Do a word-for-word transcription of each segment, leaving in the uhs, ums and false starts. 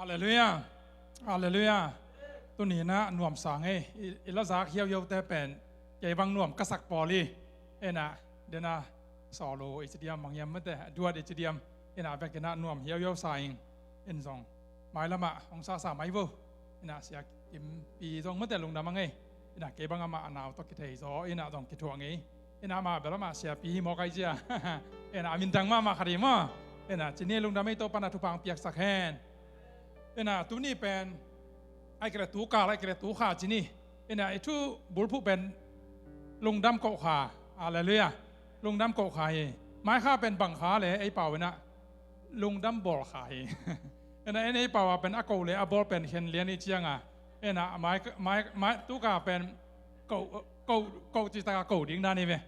Halleluiah. Halleluiah. Tuni inah nuamsa ngei. I, i lazak hiauhiaute pen kei bang nuam ka sak pawl hi. Inah dena sawlu i ci diam, mangiam mate, a duat i ci diam. Inah bek inah nuam hiauhiau sa ing. In zong mailamah hong sasa mai vo. Inah sia kimpi zong mate lungdam a ngei. Inah kei bang amah a nau tawh kithei zaw inah zong kithuah ngei. Inah amah bel amah siapi hi mawk ai cia. Inah a mintang mahmah khat hi maw. Inah cini lungdam ei, Topa na thupha hong piaksak hen. Inah tuni pen ai kele tu kal ai kele tu kha cini. Inah i thu bulphuh pen lungdam koh kha. Halleluiah. Lungdam koh kha hi. Mai kha pen bang kha le ei pau inah lungdam bawl kha hi. Inah en ei pau a pen a koh le a bawl pen khen lian i cianga. Inah mai, mai, mai tu kha pen koh, koh, koh ci taka koh ding dan hi ve.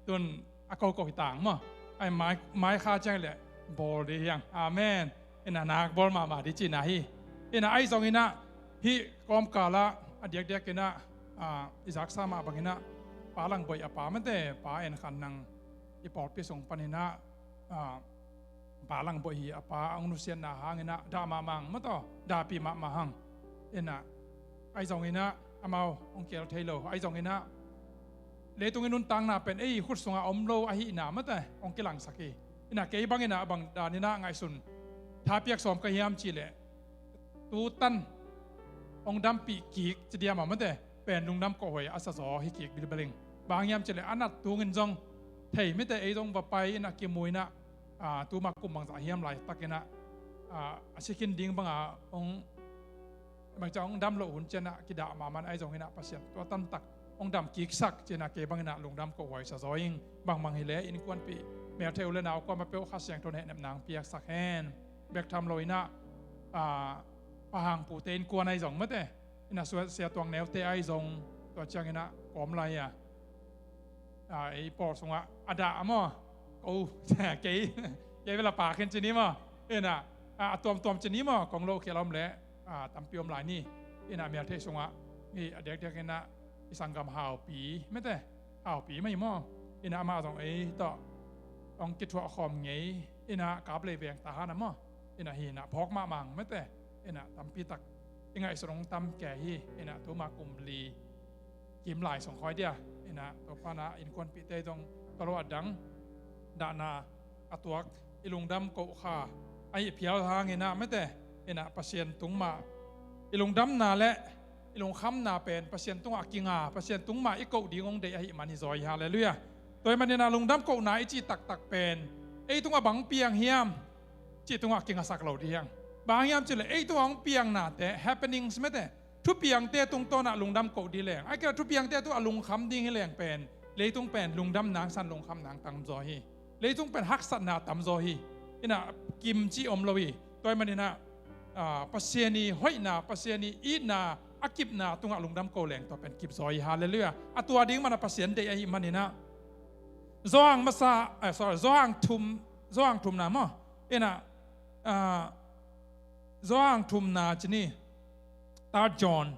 Tun a koh koh hi tang maw. Ai mai, mai kha ciang le bawl dih hiang. Amen. Inah nak bawl mahmah dih cihna hi. Inah ai zong inah hih kawmkal ah a diakdiak inah, ah, i zaksa mah bang inah Pa Langboih a pa mate, Pa En Khan Nang i pawlpi sung pan inah, ah, Pa Langboih hi a pa hong nusiatna hang inah dah mahmah hang mataw, dahpih mahmah hang. Inah ai zong inah amau hong keel thei lo, ai zong inah leitung i nuntakna pen ei khut sungah om lo ahihna mate hong kilangsak hi. Inah kei bang inah bang dan inah ngaihsun thapiak sawm ka hiam cih leh tu tan hong dampih kik ci diam a mate pen lungdam kohhuai a sa zaw hi kik bilbel ing. Bang hiam cih leh a nat tungin zong thei mite ei zong va pai inah kimu inah, ah, tuma kum bangzah hiam laitak inah, ah, a si khin ding banga hong bangca hong dam loh hun cianah kidah mahmah ai zong inah Pasian tua tantak hong dam kiksak cinah kei bang inah lungdam kohhuai sa zaw ing. Bangmang hi le innkuanpih melthei u le nau kuamah peuh Kha Siangtho in hehnepna hong piaksak hen. Bek tham lo inah, ah, Pa Hang Pute innkuan ai zong mate, inah Sia Tuang Neute ai zong tua ciang inah kawm lai a, ah, ei pawl sungah a dah a maw, ko kei, kei vela pa khin cini maw. Inah, ah, a tuamtuam cini maw, kong lo khial om le, ah, tampi om lai ni. Inah melthei sungah i a diakdiak inah i sanggam Haupi mate, Haupi mai maw. Inah amah zong ei tawh hong kithuah khawm ngei. Inah Kaplei veng tahan a maw. Inah hi inah phawk mahmah hang mate. Inah tampi tak i ngaihsun hong tam kei hi. Inah tuma kum li kim lai song khawi dia. Inah tua panah innkuanpihte zong tua lo a dang dahna a tuak i lungdam koh kha ahi phial hang inah mate. Inah Pasian tung mah i lungdamna le i lungkhamna pen Pasian tungah a kinga, Pasian tung mah i koh ding hong deih ahih man hi zaw hi. Halleluiah. Tua ahih man inah lungdam kohna i cih taktak pen ei tungah bang piang hiam cih tungah kingasak lo dih hiang. Bang hiam cih leh ei tungah hong piangnate, happenings mate, thupiangte tungtawnah lungdam koh dih leng, ai kei thupiangte tungah lungkham ding hi leng pen leitung pen lungdam nang san lungkham nang tam zaw hi. Leitung pen haksatna tam zaw hi. Inah kimci om lo hi. Tua ahih man inah, ah, Pasian i hoihna, Pasian i itna a kipna tungah lungdam koh leng tua pen kip zaw hi. Halleluiah. A tua ding manah Pasian deih ahih man inah Johan masa, eh, sorry, Johan thum, Johan thumna maw. Inah, ah, Johan thumna cini, Third John.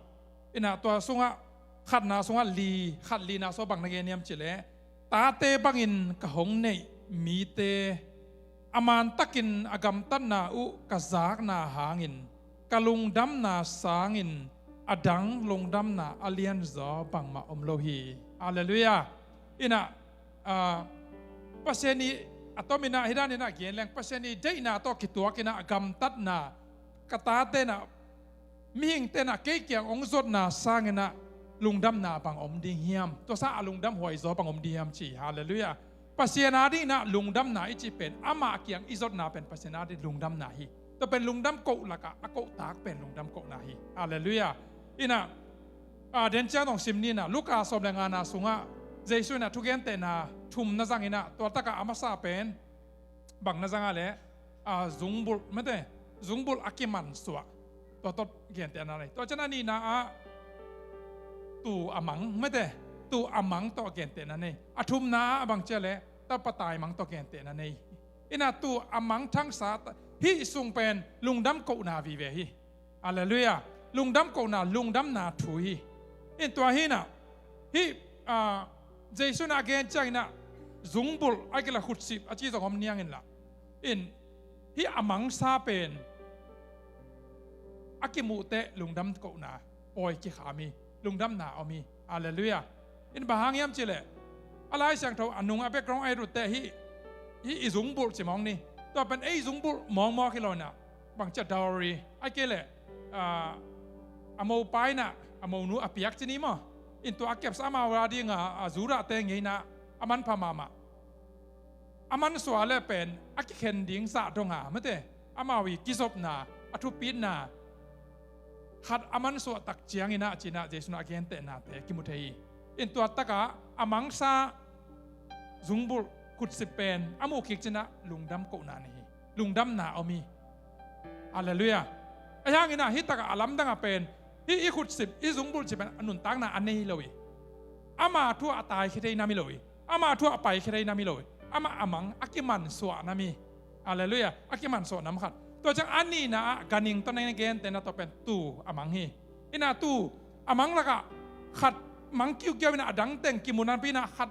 Inah tua sungah khatna sungah li, khat lina sungah bang na gen hiam cih leh, tate bangin ka hong neih mite a mantakin a gamtatna uh ka zakna hangin ka lungdamna sangin a dang lungdamna a lianzaw bangmah om lo hi. Halleluiah. Inah, ah, Pasian i a tom inah hi dan inah gen leng Pasian i deihna tawh kituak inah a gamtatna ka tate inah mihingte inah kei kiang hong zuatna sang inah lungdamna bang om ding hiam? Tua sang a lungdam huai zaw bang om ding hiam ci. Halleluiah. Pasian a ding inah lungdamna i cih pen amah kiang i zuatna pen Pasian a ding lungdamna hi. Tua pen lungdam koh lakah a kohtak pen lungdam kohna hi. Halleluiah. Inah, ah, den ciang dong sim ni inah Luka sawm le ngana sungah Jesu inah thugentehna thum na zang inah tua takah a masa pen bang na zang a leh, ah, zungbulh mate, zungbulh a kimansuah. Tua tawh gentehna nei. Tua ciang a nihna ah tuu a mang mate, tuu a mang tawh gentehna nei. A thumna ah a bang ci a leh tapa taimang tawh gentehna nei. Inah tuu a mang thangsa hih sung pen lungdam kohna vive hi. Halleluiah. Lungdam kohna, lungdamna thu hi. In tua hi inah hih, ah, Jesu inah a gen ciang inah zungbulh ai kei la khutsip a ci zong om niang inla. In hih a mangsa pen a kimuh teh lungdam kohna pawi kikham hi, lungdamna om hi. Halleluiah. In bang hang hiam cih leh, a Lai Siangtho a nung a background a i rut teh hih, hih i zungbulh ci mawk ni. Tua pen ei zungbulh mawkmawk hi lo in ah, bang ci a dowry, ahih kei leh, ah, a mopa in ah a monu a piak ci ni maw. In tua a kepsa amau a ding a, a Judahte ngei in ah a manpha mahmah. A mansuah leh pen a kikhen ding zah dong a, mate, amau i kizopna, a thupitna khat a mansuah tak ciangin ah ci in ah Jesu in a gentehnate kimu thei hi. In tua tak ah a mangsa zungbulh khutsip pen a muh kik ci in ah lungdam kohna nei hi, lungdamna om hi. Halleluiah. Ahih hangin ah hih tak ah a lamdang ah pen hih i khutsip, i zungbulh cih pen a nuntakna a nei hi lo hi. Ama thu ah a taikhia thei nam hi lo hi. Ama thu ah a paikhia thei nam hi lo hi. Amah a mang a kimansuah nam hi. Halleluiah. A kimansuah nam khat. Tua ciang a nihna ah ganhing tawh na gentehna tawh pen tuu a mang hi. In ah tuu a mang lak ah khat mang kiukiau in ah a dang teng kimu napi in ah khat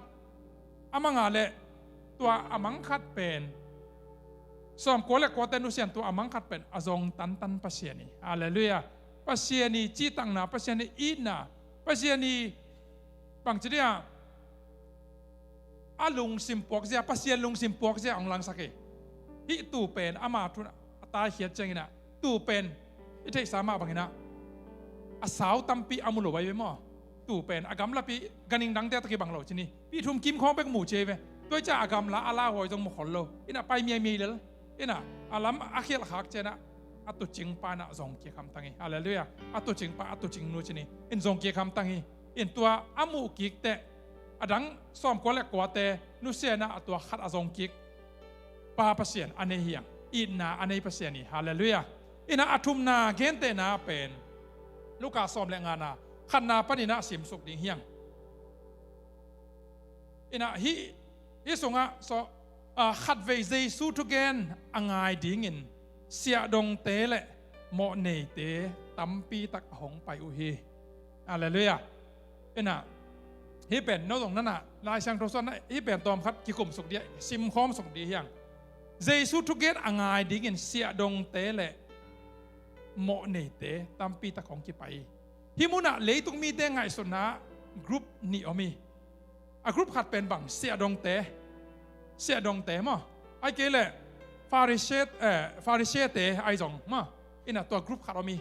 a mang a leh, tua a mang khat pen, sawmkua leh kuate nusia in tua a mang khat pen a zong tantan Pasian hi. Halleluiah. Pasian i cihtakna, Pasian i itna, Pasian i bangci dia, a lungsim puakzia, Pasian lungsim puakzia hong langsak hi. Hih tuu pen ama thu in a taikhiat ciangin ah tuu pen i theihsa mah bangin ah a sau tampi a mu lo ahi ve maw. Tuu pen a gamlapi ganhing dangte tawh kibang lo ci ni. Pi thum kim khawng bek mu ci ahi ve. Tua hi ciang a gamla a lauhuai zong mu khol lo. In ah pai miaimiai lel. In ah a lam a khialh khak ciang ah a tuucingpa in ah zong kik hamtang hi. Halleluiah. A tuucingpa, a tuucingnu ci ni. In zong kik hamtang hi. In tua a muh kik teh a dang sawmkua leh kuate nusia in ah a tua khat a zong kik pa Pasian a nei hi hang. Itna a nei Pasian hi. Halleluiah. In ah a thumna gentehna pen Luka sawm leh ngana khatna panin ah simsuk ding hi hang. In ah hih, hih sungah so, ah, khatvei Jesu thugen a ngai dingin siahdongte leh mawhneite tampi tak a hong pai uh hi. Halleluiah. In ah hih pen no zong na na Lai Siangtho sungah hih pen tawmkhat kikumsuk dih, simkhawmsuk dih hi hang. Jesu thugen a ngai dingin siahdongte leh mawhneite tampi tak hong kipai hi. Hih munah leitung mite ngaihsutna group nih om hi. A group khat pen bang, siahdongte. Siahdongte maw. Ahih kei leh Pharisee, eh, Phariseete ahi zong maw. In ah tua group khat om hi.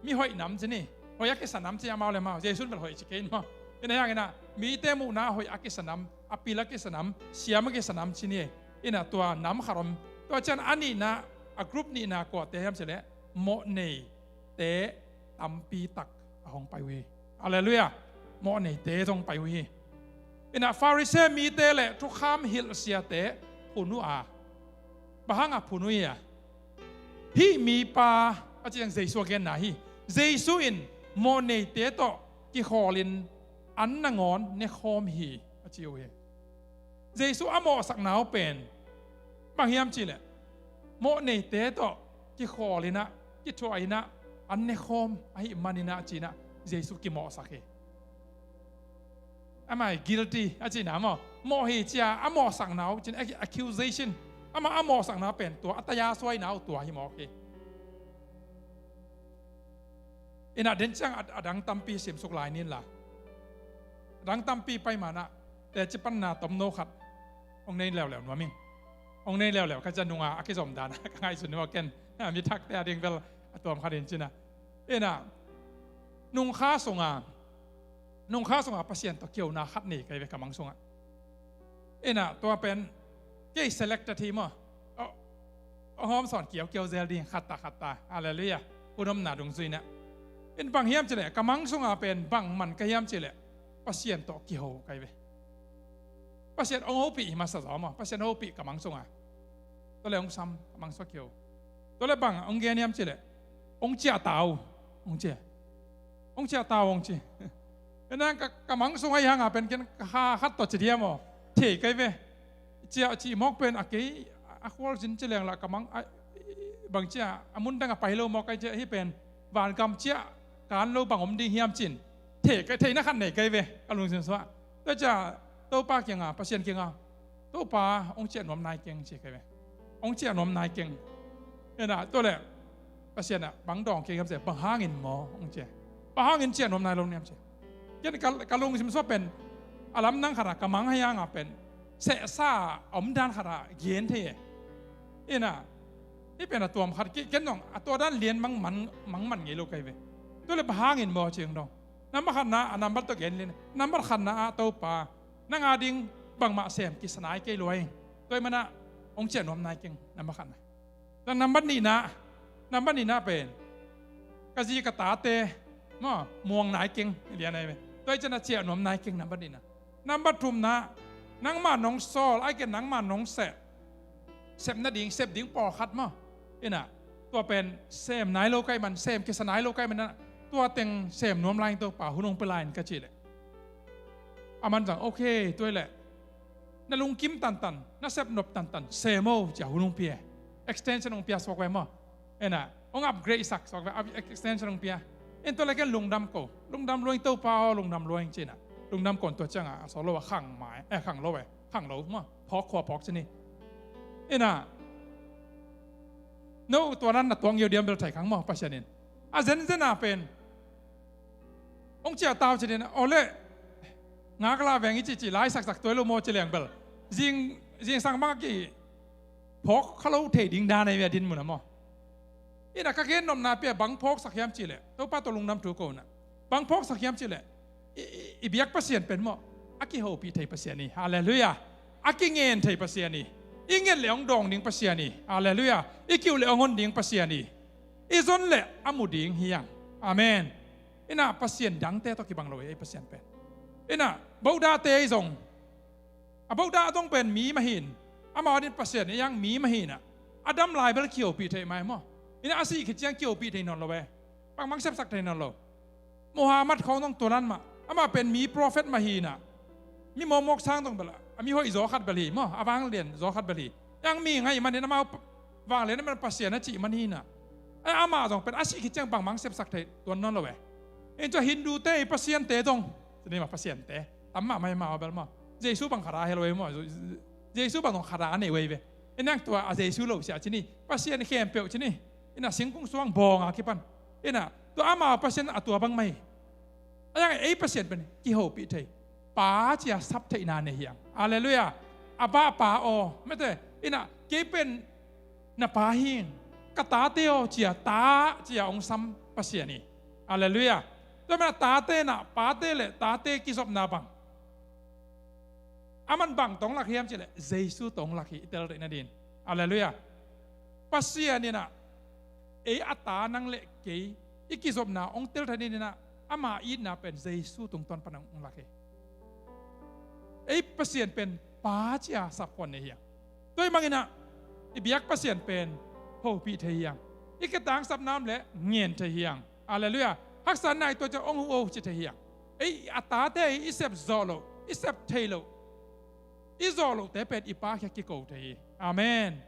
Mi hoih nam ci ni. Hoih a kisa nam ci amau leh maw. Jesu in bel hoih ci kei in maw. In ah hih hangin ah mite muhna hoih a kisa nam, a pil a kisa nam, siam a kisa nam ci ni. In ah tua nam khat om. Tua ciang a nihna, a group nihna kuate hiam cih leh mawhnei te tampi tak a hong pai uh hi. Halleluiah. Mawhneite zong pai uh hi. In ah Pharisee mite leh thukham hilh siate phun uh a, bang hang a phun uh hi a, hih mipa a ci ciang Jesu a genna hi. Jesu in mawhneite tawh kikhawlin an nangawn nekhawm hi a ci uh hi. Jesu a mawhsakna uh pen bang hiam cih leh mawhneite tawh kikhawlin ah, kithuahin ah, an nekhawm ahih manin ah ci-in ah Jesu kimawhsak hi. Amah guilty a cihna maw, mawh hi ci-a a mawhsakna uh ci-in, accusation, amah a mawhsakna pen tua, a taya suaina uh tua hi mawk hi. In ah den ciang a, a dang tampi simsuk lai ni inla. A dang tampi pai manah teci panna tomno khat hong nei leuleu nuam ing. Hong nei leuleu ka ci a, nunga a kizom dan a ka ngaihsun hi maw ken. Mi thakte a ding bel a tuam khat in ci-in ah. In ah nungkha sunga, nungkha sunga Pasian tawh kihona khat nei ka hi ve ka mang sungah. In ah tua pen kei selected hi maw. Aw, aw, hawm sawn kiaukiau zel ding khatta khatta. Halleluiah. Hun omna dungzui-in ah. In bang hiam cih leh ka mang sunga pen bang man ka hiam cih leh Pasian tawh kiho ka hi ve. Pasian hong hopih hi masa zaw maw. Pasian hopih ka mang sunga. Tua leh hong sam, ka mang sungah kiho. Tua leh bang hong gen hiam cih leh hong ciah ta uh. Hong ciah. Hong ciah ta uh hong ci. Ken ah ka, ka mang sung ahih hanga pen ken ka kha khat tawh ci diam aw. Thei ka hi ve. Ciah cih mawk pen a kei a khualzin ci leng lah ka mang a, bang ci a, a mun dang a pai lo mawk ka hi ci a, hih pen vangam ciah kan lo bang om ding hiam ci-in thei ka, theihna khat nei ka hi ve ka lungsim sungah. Tua ciah Topa kiangah, Pasian kiangah, Topa, hong ciah nuam nai keng ci ka hi ve. Hong ciah nuam nai keng. Ken ah tua leh Pasian ah bang dawng kik hiam ci leh, bang hangin maw hong ci a, bang hangin ciah nuam nai lo hiam ci. Ken ka, ka lungsim sua pen a lamdang khat ah ka mang hiang a pen sehsa a omdan khat ah gen thei e. Ina, hih pen a tuam khat, ken dong a tua dan lian mang man, mang man ngei lo ka hi ve. Tua leh bang hangin maw ci hong dong. Nambat khatna, a nambat tua gen lian. Nambat khatna ah, Topa, nang a ding bangmah sem kisa nai kei lua ing. Tua ahih manin hong ciah nuam nai keng, nambat khatna. Tua nambat nihna, nambat nihna pen ka zi ka tate maw, muang nai keng, lian ahi ve. Tua ahih ciangin ciah nuam nai keng, nambat nihna. Nambat thumna, nangmah nong sawl, ahih kei leh nangmah nong sep, sep nading, sep ding pawlkhat maw. Ina, tua pen sem nai lo ka hih man, sem kisa nai lo ka hih man, ina, tua teng sem nuam lai ing Topa, hun hong pia lai in, ka cih leh, aman zong, okay, tua hi leh na lungkim tantan, na sep nop tantan sem o, ci a hun hong pia. Extension hong pia suak ve maw. Ina, hong upgrade sak suak ve, up-, extension hong pia. Ina, tua leh ken lungdam ko, lungdam lua ing Topa aw, lungdam lua ing ci ina. Lungdam ko in tua ciangin a sawl lo a khang mai, eh, khang lo e, khang lo maw, phawk khua phawk ci ni. Ina, no tua dan na tuang yo diam bel thei khang maw, Pasian in a zenzen a pen hong ciah ta uh ci ding, aw leh ngaklah veng i cih cih lai saksak tuai lo maw ci leng bel, zing, zingsang bang a kiphawk kha lo thei ding dan ahi ve, a dinmun ah maw. Ina, ka gen nopna pen bang phawksak hiam cih leh, Topa tawh lungdam thu ko ina, bang phawksak hiam cih leh, i, i, i biak Pasian pen maw, a kihopih thei Pasian hi. Halleluiah. A kingen thei Pasian hi. I nget leh hong dawng ding Pasian hi. Halleluiah. I kiuh leh hong hon ding Pasian hi. I zon leh a mu ding hi hang. Amen. Ina, pasian dangte tawh kibang lo hi ei Pasian pen. Ina, Buddha-te ahi zong, a Buddha a dong pen mi mah hi in, amau a ding Pasian ahi hang mi mah hi ina, a dam lai bel kihopih thei mah hi maw. Ina, a sih khit ciang kihopih thei nawn lo e. Bangmah sepsak thei nawn lo. Muhammad khawng zong tua dan mah, amah pen mi prophet mah hi ina, mi mawkmawk sang zong bel a, a mi hoih zaw khat bel hi maw, a vanglian zaw khat bel hi. Hih hang mi ngaih manin amau p-, vanglian a man Pasian a cih man hi ina, a, amah zong pen a sih khit ciang bangmah sepsak thei tuan nawn lo e. Ina, tua Hindu-te i pasiante zong, ci ni maw, pasiante tam mahmah hi maw bel maw. Jesu bang khat a hi lo e maw. Jesu bang zong khat a nei uh ahi ve. Ina, tua a Jesu lo sia ci ni, pasian khempeuh ci ni. Ina, singkung suang bawng a kipan. Ina, tua amau Pasian a tua bang mah hi. Ahi hang ei Pasian pen kihopih thei, pa ci a sap theihna nei hi hang. Halleluiah. A pa, pa aw, mete, ina, kei pen na pa hi ing, ka tate aw ci a ta ci a hong sam Pasian hi. Halleluiah. Tua manin a tate ina, pate leh tate kizopna bang, aman bang tawh hong lak hiam cih leh, Jesu tawh hong lak hi, i tel theihna dingin. Halleluiah. Pasian ina, ei a ta nang leh kei i kizopna hong tel theihna dingin ina, ama itna pen Jesu tungtawn pan hong lak hi. Ei Pasian pen pa ci a sap khuan nei hi hang. Tua ahih manin ina, i biak Pasian pen hopih thei hi hang. I kitangsapna om leh ngen thei hi hang. Halleluiah. Haksatna i tuah ciang hong huh o ci thei hi hang. Ei a tate, i sep zawh loh, i sep theih loh, i zawh lohte pen i pa kiang kiko thei hi. Amen.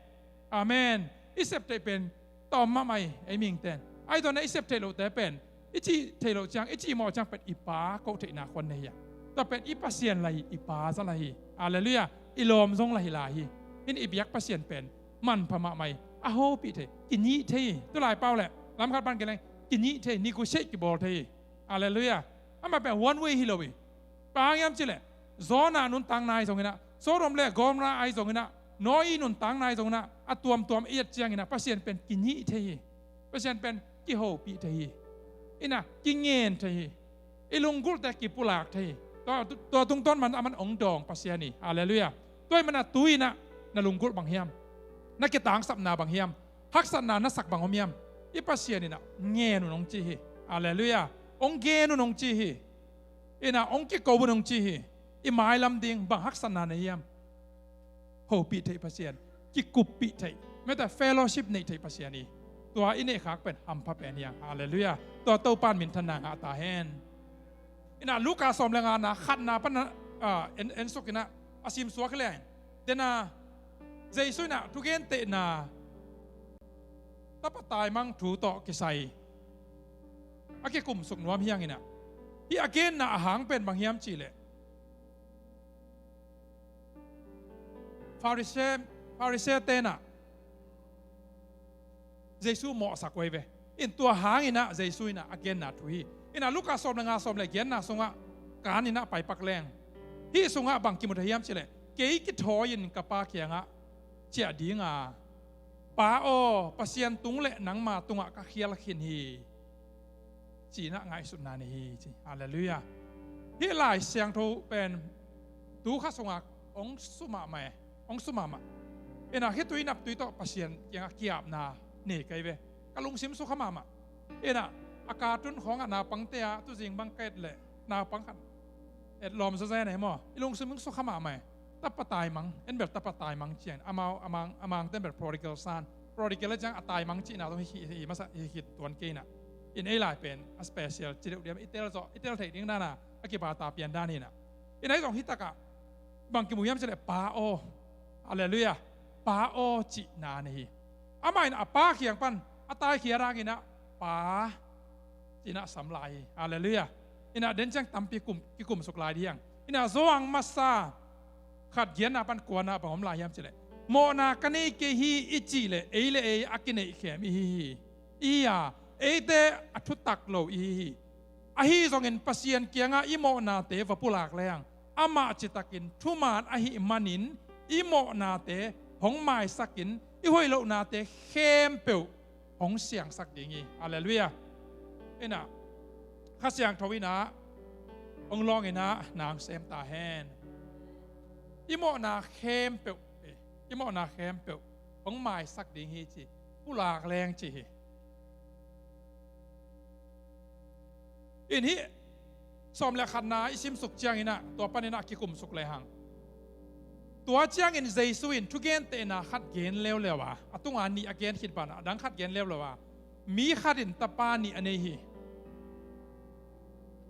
Amen. I sep theih pen tawm mahmah hi, ei mihingte in. Ahi zongin i sep theih lohte pen, i cih theih loh ciang, i cihmawh ciang pen i pa koh theihna khuan nei hi hang. Tua pen i Pasian lah hi, i pa zah lah hi. Halleluiah. I lawm zong lah hi lai hi. Ina, i biak Pasian pen manpha mahmah hi. A hopih thei, kinih thei hi. Tulai pau leh lam khat pan gen leng, kinih thei, negotiate kibawl thei hi. Halleluiah. Amah pen one way hi lo hi. Bang hang hiam cih leh, Jonah nuntakna ahi zongin ah, Sodom leh Gomorrah ahi zongin ah, Noah nuntakna ahi zongin ah, a tuamtuam i et ciangin ah Pasian pen kinih thei hi. Pasian pen kihopih thei hi. Ina, kingen thei hi. I lunggulhte kipulak thei hi. Tua, tua tungtawn man aman hong dawng Pasian hi. Halleluiah. Tua ahih manin ah tu-in ah na lunggulh bang hiam? Na kitangsapna bang hiam? Haksatna na sak bang om hiam? I Pasian in ah ngen un hong ci hi. Halleluiah. Hong gen un hong ci hi. Ina, hong kiko un hong ci hi. I mailam ding bang haksatna nei hiam? Hopih theih Pasian, kikuppih theih, mete fellowship neih theih Pasian hi. Tua i neihkhak pen hampha pen hi hang. Halleluiah. Tua Topa in minthanna ngah ta hen. Ina, Luka sawm leh ngana, khatna pan, ah, en, en suk ina, a simsuak leng, dena, Jesu ina thugentehna, tapa taimang thu tawh kisai a kikumsuk nuam hi hang ina, hih a genna a hang pen bang hiam cih leh, Pharisee, Pharisee-te in ah Jesu mawhsak uh ahi ve. In tua hangin ah Jesu in ah a genna thu hi. In ah Luka sawm le nga, sawm le giatna sungah kan in ah paipak leng, hih sungah bang kimu thei hiam cih leh, kei kithawi-in ka Pa kiangah ciah ding a, Pa aw, Pasian tung le nangma tungah ka khial khin hi, ci-in ah ngaihsutna nei hi, ci. Halleluiah. Hih Lai Siangtho pen tu kha sungah hong sum mahmah e, hong sum mahmah. In ah khitui naptui tawh Pasian kiangah ki-apna nei ka hi ve. Ka lungsim sukha mahmah. In ah a cartoon khawngah naupangte ah tuzing bang ka et leh naupang khat et lawm zawzen e maw, i lungsim hong sukha mahmah e. Tapa taimang, en bel tapa taimang ci-in, amau, a mang, a mangte en bel prodigal son. Prodigal le ciang a taimang cihna zong hi, hi, hi masa, hi khit tuan kei in ah. In ei lai pen a special ci deuh diam, i tel zawh, i tel theih ding dan a, a kipata pian dan hi in ah. In ah hih zong hih takah bang kimu hiam cih leh, Pa aw. Halleluiah. Pa aw cihna nei hi. Amah in a pa kiang pan a taikhia dangin ah, Pa, ci-in ah sam lai hi. Halleluiah. In ah den ciang tampi kum, kikumsuk lai ding hi hang. In ah Johan masa khat giatna pan kuana bang om lai hiam cih leh, mawhna ka nei kei hi i cih leh, ei le ei a kineihkhem i hi hi. I hi a, eite a thutak lo i hi hi. Ahi zongin Pasian kiangah i mawhnate va pulak leng, amah citakin thuman ahih manin i mawhnate hong maisakin, i hoih lohnate khempeuh hong siangsak ding hi. Halleluiah. In ah Kha Siangtho in ah hong lawng in ah nang sem ta hen. I mawhna khempeuh, eh, i mawhna khempeuh hong maisak ding hi, ci. Pulak leng, ci hi. In hih sawm le khatna i simsuk ciangin ah, tua panin ah kikumsuk lehang, tua ciangin Jesu in thugentehna khat gen leuleu a, a tunga nih a gen khit banah a dang khat gen leuleu a, mi khat in tapa nih a nei hi.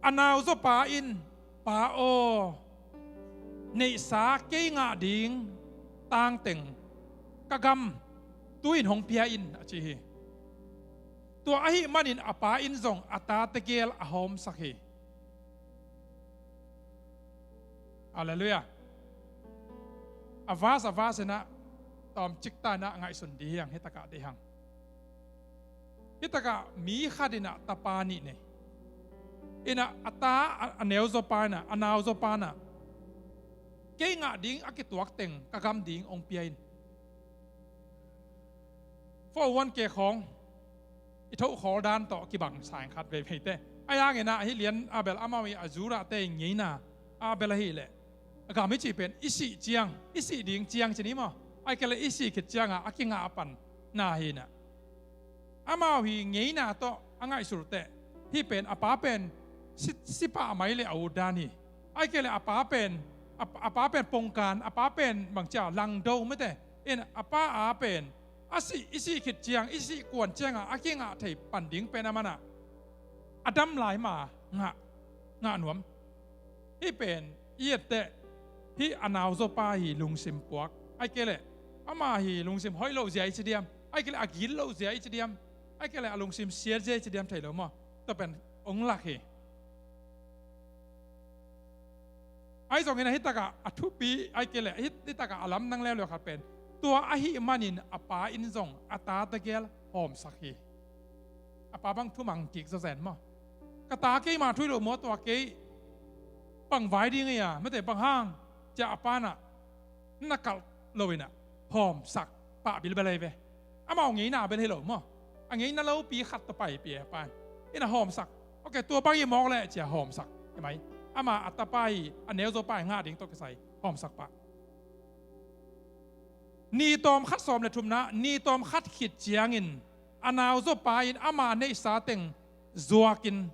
A nauzaw pa in, Pa aw, neihsa kei ngah ding tangteng ka gam tu-in hong pia in, a ci hi. Tua ahih manin a pa in zong a ta tegel a hawmsak hi. Halleluiah. A verse, a verse in ah tawmcik ta in ah ngaihsun dih hang, hih takah dih hang. Hih takah mi khat in ah tapa nih nei. In ah a ta, a, a neuzaw pa in ah, a nauzaw pa in ah, kei ngah ding a kituak teng ka gam ding hong pia in. Four oh one K khawng i thoh khawl dan tawh kibang sa ing khat veivei teh. Ahi hangin ah hih lian a bel amau i a Judahte i ngeina a bel ahih leh, a gam i cih pen i sih ciang, i sih ding ciang ci ni maw? Ahih kei leh i sih khit ciangah a kingah a panna hi in ah. Amau hi ngeina tawh a ngaihsut teh, hih pen a pa pen si, si pah mai leh a ut dan hi. Ahih kei leh a pa pen, a, a pa pen pongkan, a pa pen bangci a, langdo mate. In a pa a pen a sih, i sih khit ciang, i sih kuan ciangah a kingah thei pan ding pen a man ah a dam lai ma ngah, ngah nuam. Hih pen i et teh, hih a nauzaw pa hi lungsim puak, ahih kei leh ama hi lungsim hoih loh zia i ci diam, ahih kei leh a gilo zia i ci diam, ahih kei leh a lungsim siat zia i ci diam thei lo maw? Tua pen hong lak hi. Ahi zongin ah hih takah a thupi, ahih kei leh hih, hih takah a lamdang leuleu khat pen, tua ahih manin a pa in zong a ta tegel hawmsak hi. A pa bang thumang kik zawzen maw? Ka ta keima thu hi lo maw, tua kei bang vai ding hi a, mate, bang hang, ci-a a pa in ah na kalh lo in ah hawmsak pah bilbel ahi ve. Amau ngeina bel hi lo maw? A ngeina lopi khat tawh paipih a pa in, in ah hawmsak. Ok, tua bang hi mawk leh, ci-a hawmsak hi mai. Ama a tapa hi, a neuzaw pa hi ngah ding tawh kisai hawmsak pah. Ni tawm khat sawm le thumna, ni tawm khat khit ciangin a nauzaw pa in ama neihsa teng zuakin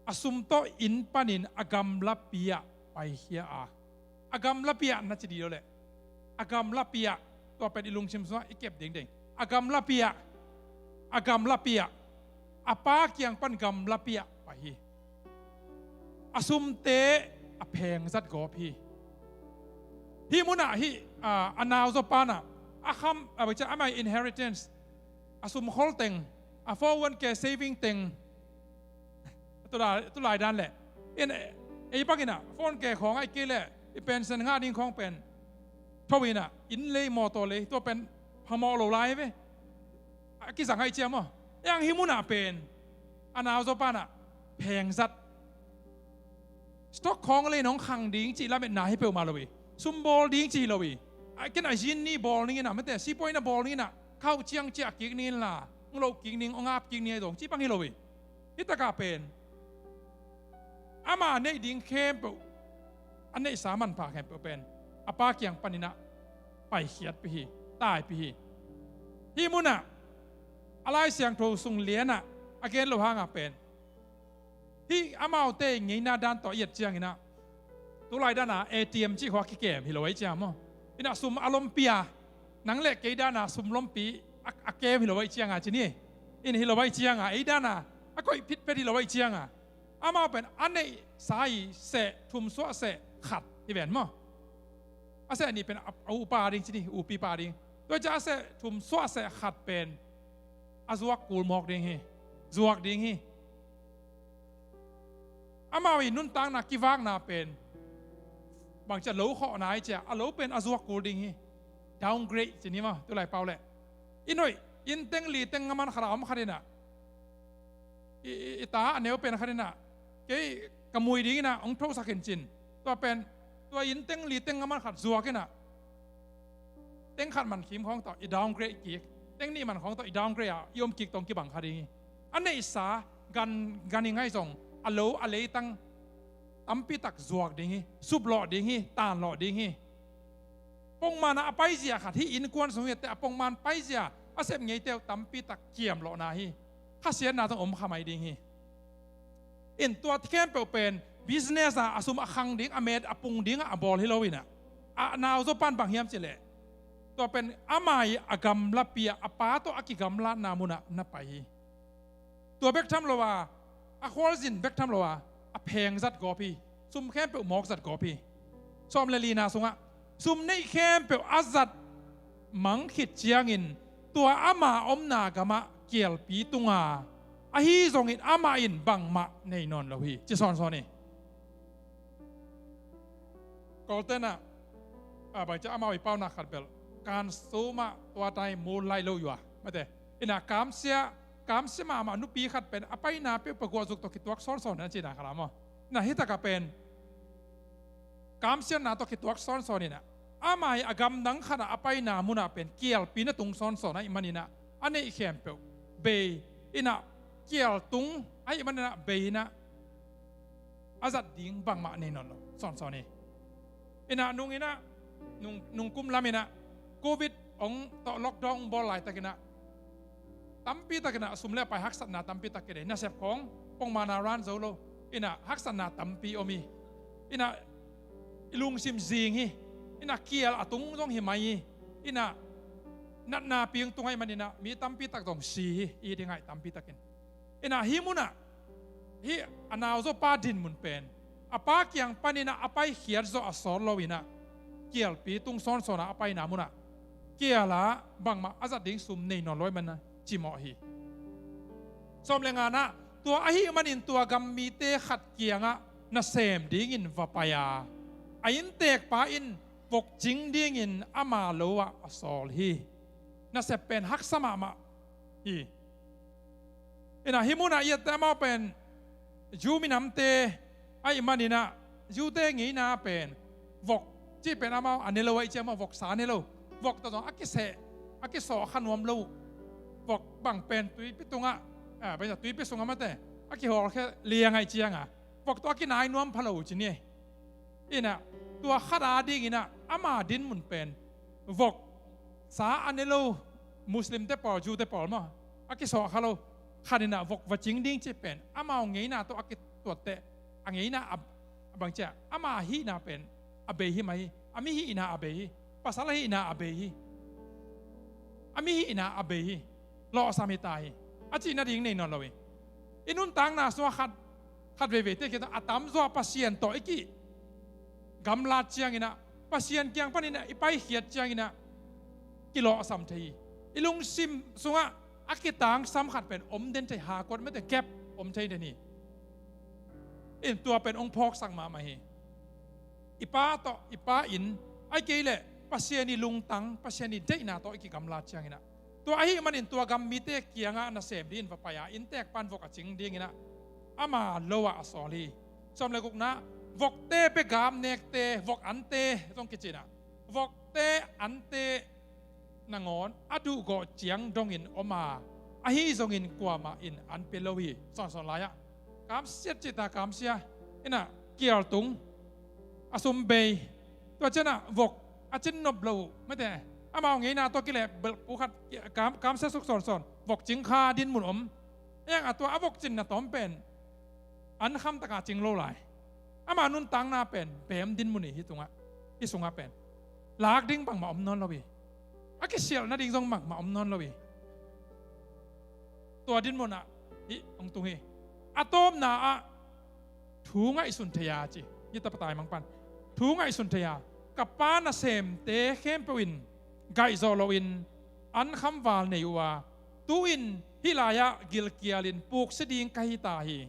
a sum tawh inn panin a gamlapi ah paikhia a. A gamlapi ah na ci dih lo leh, a gamlapi ah, tua pen i lungsim sungah i kep dingding. A gamlapi ah, a gamlapi ah, a pa kiang pan gamlapi ah pai hi. A sumte a pheng zat gawp hi. Hih munah hih, a, a nauzaw pa in ah a kham, a, bangci a, amah inheritance, a sumkhol teng, a four oh one K saving teng, tulai, tulai dan leh, in, ei bang in ah four oh one K khawng ahih kei leh i pension ngah ding khawng pen tho in ah, inn lei, mawtaw lei, tua pen phamawh lo lai ve. A kizang ahih ciang maw? Ei ang hih munah pen a nauzaw panah phengzat, stock khawng lei nong khang ding cih lametna hi peuhmah lo hi. Sum bawl ding cih hi lo hi. A ken a zin ni bawl ning inah, mate, sipuaina bawl ning inah, khauh ciang ciah kik ning inla, ong loh kik ning, ong ap kik ning a dong cih bang hi lo hi. Hih takah pen ama neih ding khempeuh, a neihsa manpha khempeuh pen a pa kiang paninah paikhiatpih hi, taipih hi. Hih munah a Lai Siangtho sung lianah a gen loh hangah pen hih amaute ngeina dan tawh i et cianginah, tulai dana A T M cih khua kikem hi lo ahi ciang maw? Inah sum a lompi a, nang le kei dana sum lompi a, a kem hi lo ahi cianga ci ni. In hi lo ahi cianga, ei dana a koih phitphet hi lo ahi cianga, amau pen a neihsa i seh thum suah seh khat hi ven maw? A seh nih pen a, a upa ding ci ni, upipa ding. Tua ciah a seh thum suah seh khat pen a zuak kul mawk ding hi. Zuak ding hi. Amau i nuntakna kivakna pen bangcia lo khawhna i cia a lo pen a zuak kul ding hi. Downgrade ci ni maw, tulai pau leh. I noih inn teng li teng a man khat a om khat inah, i, i, i ta a neu pen khat inah, kei ka mui ding inah ong thosak in cin, tua pen, tua inn teng li teng a man khat zuak inah, teng khat man khim khawng tawh i downgrade kik, teng nih man khawng tawh i downgrade a i om kik tawh ong kibang kha ding hi. A neihsa gan, gan i ngaih zong a lo a leitang tampitak zuak ding hi, suplawh ding hi, tanlawh ding hi. Pongmana a paizia khat hih innkuan sung hi a teh, a pongman paizia a sep ngeite uh tampitak kiamlawhna hi. Khasiatna tawh om kha mai ding hi. In tua khempeuh pen business a, a sum a khang ding, a met a pung dingah a bawl hi lo inah, a nauzaw pan bang hiam cileh, tua pen ama i a gamlapi ah a pa tawh a kigamlatna munah na pai hi. Tua bek tham lo a, a khualzin bek tham lo a, a pheng zat gawp hi. Sum khempeuh mawk zat gawp hi. Sawm le lina sungah sum neih khempeuh a zat mang khit ciangin tua ama omna gamah kialpi tunga, ahi zongin amah in bangmah nei nawn lo hi, ci sawnsawn hi. Kawltenah, a, bangcia amau i paunak khat belh, kan sumah tua tai mun lai lo yua, mate. Inah kamsia, kamsia mahmah nupi khat pen a paina peuh paguah zuk tawh kituak sawnsawn na cina khat a maw? Na hitakah pen kamsiatna tawh kituak sawnsawn inah, ama i a gamdang khatah a paina munah pen kialpi na tung sawnsawn ahih maninah, a neih khempeuh bei inah, kial tung ahih maninah bei inah, a zat ding bangmah nei nawn lo sawnsawn hi. Inah nung inah, nung, nung kum lam inah covid ong tawh lockdown ong bawl laitakinah, tampi takinah sum le pai haksatna tampi tak kidei, nasep khawng pongmana ran zo lo. Inah haksatna tampi om hi. Inah i lungsim zing hi. Inah kial a tung zong hi mai hi. Inah natna piang tung ahih maninah mi tampi tak zong si hi, i ding aih tampi takin. Inah hih munah hih a nauzaw pa dinmun pen a pa kiang paninah a paikhiat zawh a sawt lo inah, kialpi tung sawnsawnah a paina munah kialah bangmah a zat ding sum nei nawn lo ahih maninah cimawh hi. Sawm le nganah, tua ahih manin tua gam mite khat kiangah nasem dingin va pai a, a inntekpa in vok cing dingin ama lo ah a sawl hi. Nasep pen haksa mahmah hi. Inah hih munah i et teh amau pen Jew minamte ahih maninah, Jew-te ngeina pen vok cih pen amau a ne lo ahih ciang amau voksa a ne lo. Vok tawh zong a kiseh, a kisawh kha nuam lo. Vok bang pen tuipi tungah, a, bangin tuipi sungah mate, a kihawlkhia liang ahih cianga vok tawh a kinai nuam pha lo ci ni. Inah tua khat a dinginah ama dinmun pen vok sa a ne lo Muslim-te pawl, Jew-te pawl maw, a kisawh kha lo khat inah vok va cing ding cih pen amau ngeina tawh a kituatteh, a ngeina a, a bangcia ama hihna pen a bei hi mai hi. A mi hihna a bei hi. Pasal a hihna a bei hi. A mi hihna a bei hi. Lawhsam hi ta hi, a cih nading nei nawn lo hi. I nuntakna sungah khat, khat veiveite kiang a tamzaw ah Pasian tawh i kigamlat cianginah, Pasian kiang paninah i paikhiat cianginah kilawhsam thei hi. I lungsim sungah a kitangsam khat pen om den thei, hakuat mate, gap om thei den hi. In tua pen ong phawksak mahmah hi. I pa tawh, i pa in, ahih kei leh Pasian i lungtang, Pasian i deihna tawh i kigamlat cianginah, Tua ahih manin tua gam mite kiangah nasem dingin va pai a, inntek pan vok a cing dinginah ama lo ah a sawl hi. Sawm le gukna, vokte pia gam nekte, vok ante zong kicinah, vokte ante nangawn a duhgawh ciang dongin om a, ahi zongin kuamah in an pia lo hi. Sawnsawn lai-ah kamsiat cihta kamsia, innah kialtung, a sum bei, tua cianah vok a cin nop lo uh, mate, amau ngeina tawh kileh belh pukhat kam, kamsia suk sawnsawn, vok cing kha dinmun om. Eng a tua a vok cinna tawm pen an khamtaka cing lo lai. Ama nuntakna pen beem dinmun hi, hih tungah, hih sungah pen lak ding bangmah om nawn lo hi. A kisialh nading zong bangmah om nawn lo hi. Tua dinmunah hih hong tung hi. A tawpna ah thu ngaihsun thei a ci. Hih tapa taimang pan thu ngaihsun thei a, ka pa nasemte khempeuh in gaihzawh loin an khamval nei uh a, tu-in hih lai-ah gilkialin puksia ding ka hita hi.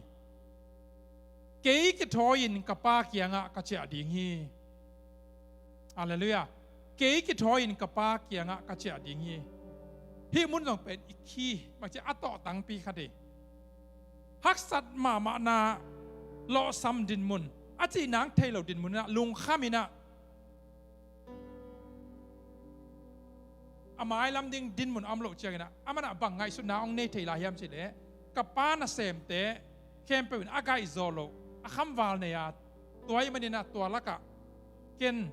Kei kithawi-in ka pa kiangah ka ciah ding hi. Halleluiah. Kei kithawi-in ka pa kiangah ka ciah ding hi. Hih mun zong pen i khi, bangci a tawhtangpi khat hi. Haksat mahmahna lawhsam dinmun, a cih nang thei lo dinmun inah, lungkham inah, a mailam ding dinmun a om loh cianginah, amanah bang ngaihsutna hong nei thei lai hiam cihleh, ka pa nasemte khempeuh in a gaihzawh loh, a khamval nei a, tua ahih maninah tua lakah ken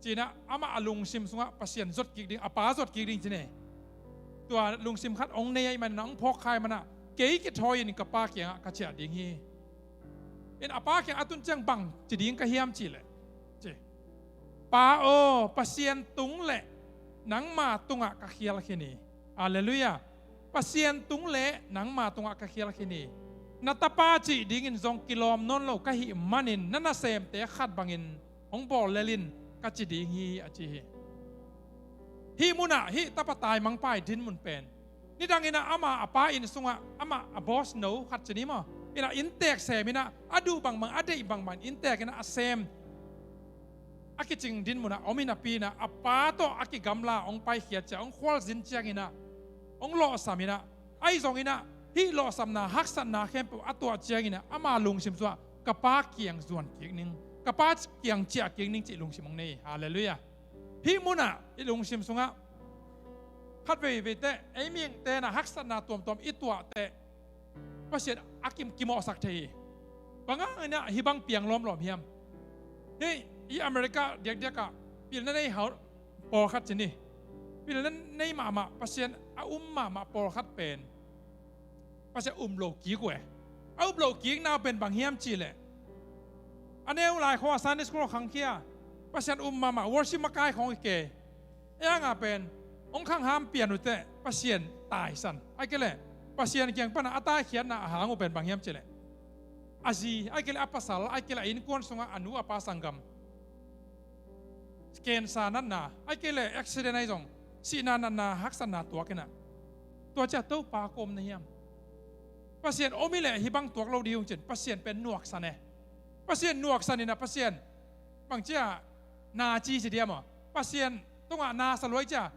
cinah, amah a lungsim sungah Pasian zot kik ding, a pa zot kik ding cine. Tua lungsim khat hong nei ahih maninah, hong phawk kha ahih manah, kei kithawi-in ka pa kiangah ka ciah ding hi. In a pa kiang a tun ciang bang ci ding ka hiam cihleh, ci. Pa aw, Pasian tung le nangma tungah ka khial khin hi. Halleluiah. Pasian tung le nangma tungah ka khial khin hi. Na tapa cih dingin zong kilawm nawn lo ka hih manin na nasemte khat bangin hong bawl lel in ka ci ding hi, a ci hi. Hih munah hih tapa taimangpa ii dinmun pen, nidanginah ama a pa inn sungah amah a boss no khat ci ni maw, inah inntek seminah, a duh bangbang, a deih bangbang inntekinah a sem, a kicing dinmunah om hi napi inah, a pa tawh a kigamla hong paikhiat ciah, hong khualzin cianginah, hong lawhsam inah, ahi zonginah hih lawhsamna, haksatna khempeuh a tuah cianginah, ama lungsim sungah ka pa kiang zuan kik ning, ka pa kiang ciah kik ning cih lungsim hong nei hi. Halleluiah. Hih munah i lungsim sungah khat veivei teh, ei mihingte inah haksatna tuamtuam i tuah teh, Pasian a kim kimawhsak thei hi. Bang hanginah hih bang piang lawmlawm hiam? Hih i America diakdiakah pilna nei hau pawlkhat ci ni. Pilna nei mahmah, Pasian a um mahmah pawlkhat pen Pasian um lo kik uh e. A um lo kikna uh pen bang hiam cihleh, a neu lai khawng a Sunday school khangkhia, Pasian um mahmah, worship makai khawng hi kei. Ei hanga pen hong khangham pian uh teh Pasian taisan, ahih kei leh Pasian kiang pana a taikhiatna a hang uh pen bang hiam cihleh, a zi, ahih kei leh a pasal, ahih kei leh a innkuan sungah a nu a pa sanggam, cancer natna, ahih kei leh accident ahi zong, sihna natna, haksatna tuakinah, tua ciah Topa kua om na hiam? Pasian om hi leh hih bang tuak lo ding hi ung cin, Pasian pen nuaksan e. Pasian nuaksan inah, Pasian bang ciah na ci ci diam aw? Pasian tungah na sa luai ciah,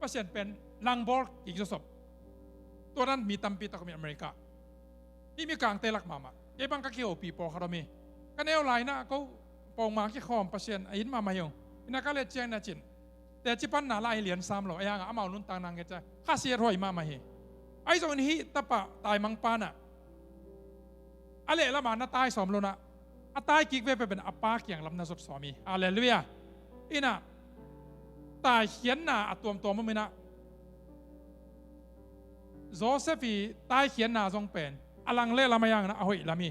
Pasian pen langbawl kik zawsop. Tua dan mi tampi tak om hi America. Hih mikangte lak mahmah, kei bang ka kihopih pawlkhat om hi. Ka neu lai inah ko pawngma kikhawm, Pasian a it mahmah hi ung. Inah ka let ciang inah cin, teci panna lah hi lian sam lo, ei hanga amau nuntakna nget ciang khasiat huai mahmah hi. Ahi zongin hih tapa taimangpa inah a lehlamah na tai sawm lo inah, a tai kik veve pen a pa kiang lam na zot sawm hi. Halleluiah. Inah taikhiatna a tuamtuam om inah, Joseph ii taikhiatna zong pen a lang lehlam ahi hanginah a hoih lam hi.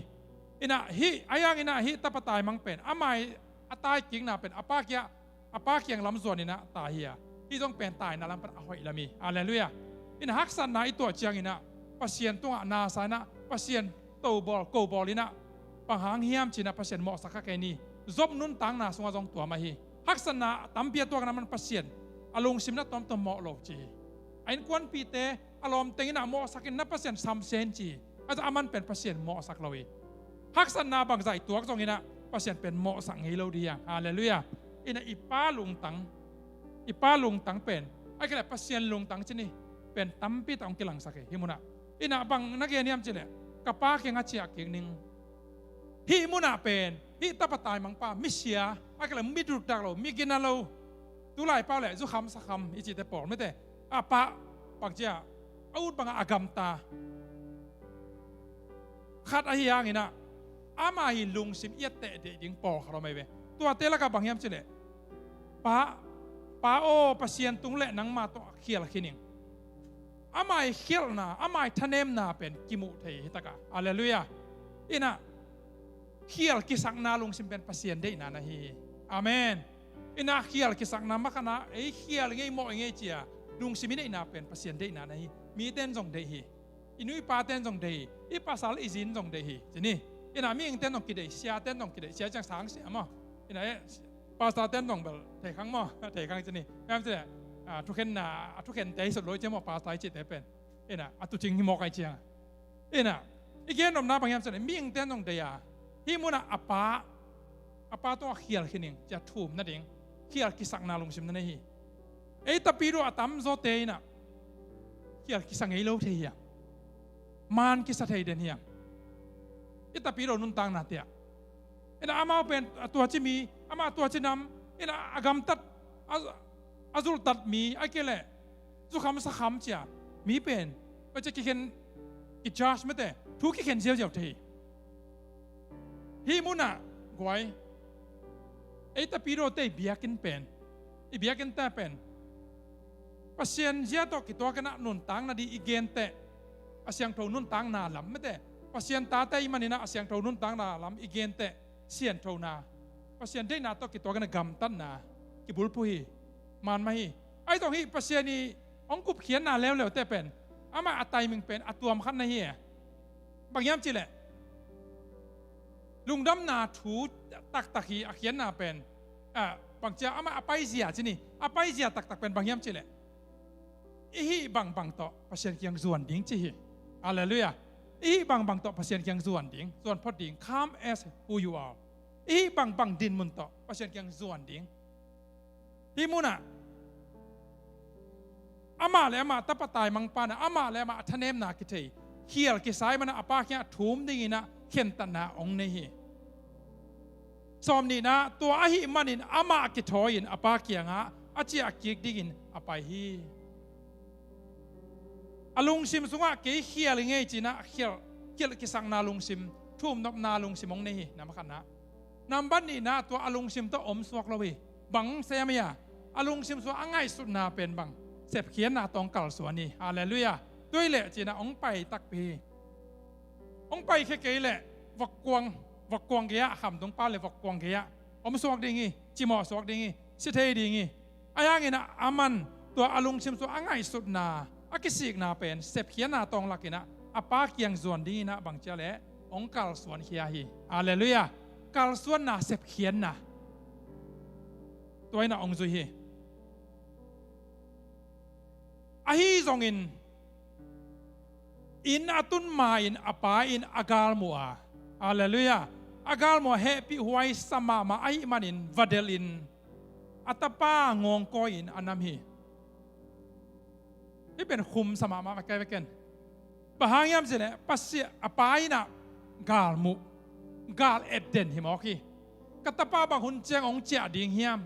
Inah hih ahi hanginah hih tapa taimang pen, ama ii a taikikna pen a pa kiang, a pa kiang lam zuan inah tai hi a, hih zong pen taina lam pan a hoih lam hi. Halleluiah. Inah haksatna i tuah cianginah Pasian tungah na sa inah, Pasian tobawl kobawl inah, bang hang hiam cinah Pasian mawhsak kha kei ni. Job nuntakna sungah zong tua mah hi. Haksatna tampi a tuakna man Pasian a lungsim na tuamtuam mawh lo ci hi. A innkuanpihte a lawmteng inah mawhsak in, na Pasian samsia in ci hi. Aman pen Pasian mawhsak lo hi. Haksatna bangzah i tuak zonginah Pasian pen mawhsak ngei lo ding hi hang. Halleluiah. Inah i pa lungtang, i pa lungtang pen Ahih kei leh Pasian lungtang ci ni pen tampi tak hong kilangsak hi, hih munah. Inah bang na gen hiam cih leh, ka pa kiangah ciah kik ning. Hih munah pen hih tapa taimangpa, misia, ahih kei leh mi dukdak lo, mi gina lo, tulai pau leh zukham sakham i cihte pawl, mite, a pa, bang ci a, a ut bangah a gamta khat ahi hanginah, ama hi lungsim i etteh deih ding pawlkhat om ahi ve. Tuate lakah bang hiam cih leh, pa, pa aw, Pasian tung leh nangma tawh khial khin ing. Ama hi khialhna, ama hi thanemna pen kimuh thei hi takah. Halleluiah. Inah, khial kisakna lungsim pen Pasian deihna na hi hi. Amen. Inah khial kisakna, makhatna, ei khial i ngei, mawh i ngei ci a lungsim i neihna pen Pasian deihna na hi. Mite in zong deih hi. I nu i pate in zong deih hi. I pasal i zi in zong deih hi, ci ni. Inah mihingte in zong kideih, siate in zong kideih, sia ciang sang sia maw. Inah, eh, pastorte in zong bel theikhang maw, theikhang ci ni. Hiam cih leh, ah, thukhenna, a thukhente hi sut lo i ci maw, pastor i cihte pen. Inah, a tuucing hi mawk ahih ciang. Inah, i gen nopna bang hiam cih leh, mihingte in zong deih a, hih munah a pa, a pa tawh a khial khin ing ci a thum nading khial kisakna lungsim na nei hi. Ei Tapidaw a tamzawte inah khial kisa ngei lo thei hiam? Maan kisa thei den hiam? I Tapidaw nuntaknate ah, inah amau pen a tuaci mi, amah a tuaci nam, inah a gamtat, a, a zultat mi, ahih kei leh zukham sakham ci a mi pen, paci kikhen, kicharge mite, thu kikhen ziauziau thei hi. Hih munah guai, ei Tapidawte i biakinn pen, i biakinnte pen Pasian zia tawh kituakinah nuntakna ding i genteh, a siangtho nuntakna lam mite, Pasian tate i maninah a siangtho nuntakna lam i genteh, sianthona, Pasian deihna tawh kituakinah gamtatna kibulphuh hi. Maan mah hi. Ahi zong hih Pasian i hong gupkhiatna leuleute pen, amah a timing pen a tuam khat na hi e. Bang hiam cih leh, lungdamna thu taktak hi a khiatna pen, ah, bang ci a, amah a paizia ci ni, a paizia taktak pen bang hiam cih leh, i hih bangbang tawh Pasian kiang zuan ding ci hi. Halleluiah. I hih bangbang tawh Pasian kiang zuan ding, zuan phot ding, come as who you are. I hih bangbang dinmun tawh Pasian kiang zuan ding. Hih munah amah le amah tapa taimangpa na, amah le amah a thanemna kithei, khial kisa ahih manah a pa kiangah thum dinginah khentatna hong nei hi. Sawmnihna, tua ahih manin amah kithawi-in a pa kiangah a ciah kik dingin a pai hi. A lungsim sungah kei khial i ngei cinah khial, khial kisakna lungsim, thumnopna lungsim hong nei hi, na makhatna. Nambat nihna, tua a lungsim tawh om suak lo hi. Bang sem hi a, a lungsim sungah a ngaihsutna pen bang, sepkhiatna tawh hong kalsuan hi. Halleluiah. Tua hi leh cinah hong pai takpi hi. Hong paikhia kei leh vokkuang, vokkuang gei-ah, khamtung pa le vokkuang gei-ah om suak ding hi, cimawh suak ding hi, si thei ding hi. Ahi hanginah aman tua a lungsim sungah a ngaihsutna, a kisikna pen sepkhiatna tawh hong lakinah a pa kiang zuan dinginah bang ci a leh hong kalsuankhia hi. Halleluiah. Kalsuanna, sepkhiatna, tua inah hong zui hi. Ahi zongin, inn a tun ma-in a pa in a galmuh a, halleluiah, a galmuh a hehpihhuai sa mahmah ahih manin va delhin a tapa ngawngkawi-in a nam hi. Hih pen khum sa mahmah vek, vek ken. Bang hang hiam cih leh, Pasian, a pa inah galmuh, gal et den hi mawk hi. Ka tapa bang hun ciang hong ciah ding hiam?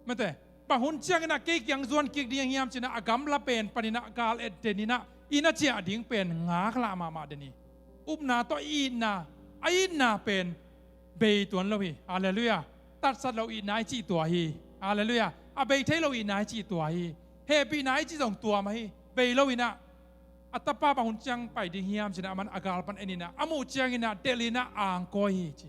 Mate, bang hun cianginah kei kiang zuan kik ding hiam cinah a gamla pen paninah gal et deninah inn a ciah ding pen ngaklah mahmah den hi. Upna tawh itna, a itna pen bei tuan lo hi. Halleluiah. Tatsat lo itna i cih tua hi. Halleluiah. A bei thei lo itna i cih tua hi. Hehpihna i cih zong tua mah hi. Bei loinah a tapa bang hun ciang pai ding hiam cinah aman a gal pan eninah a muh cianginah delhinah angkawi hi ci.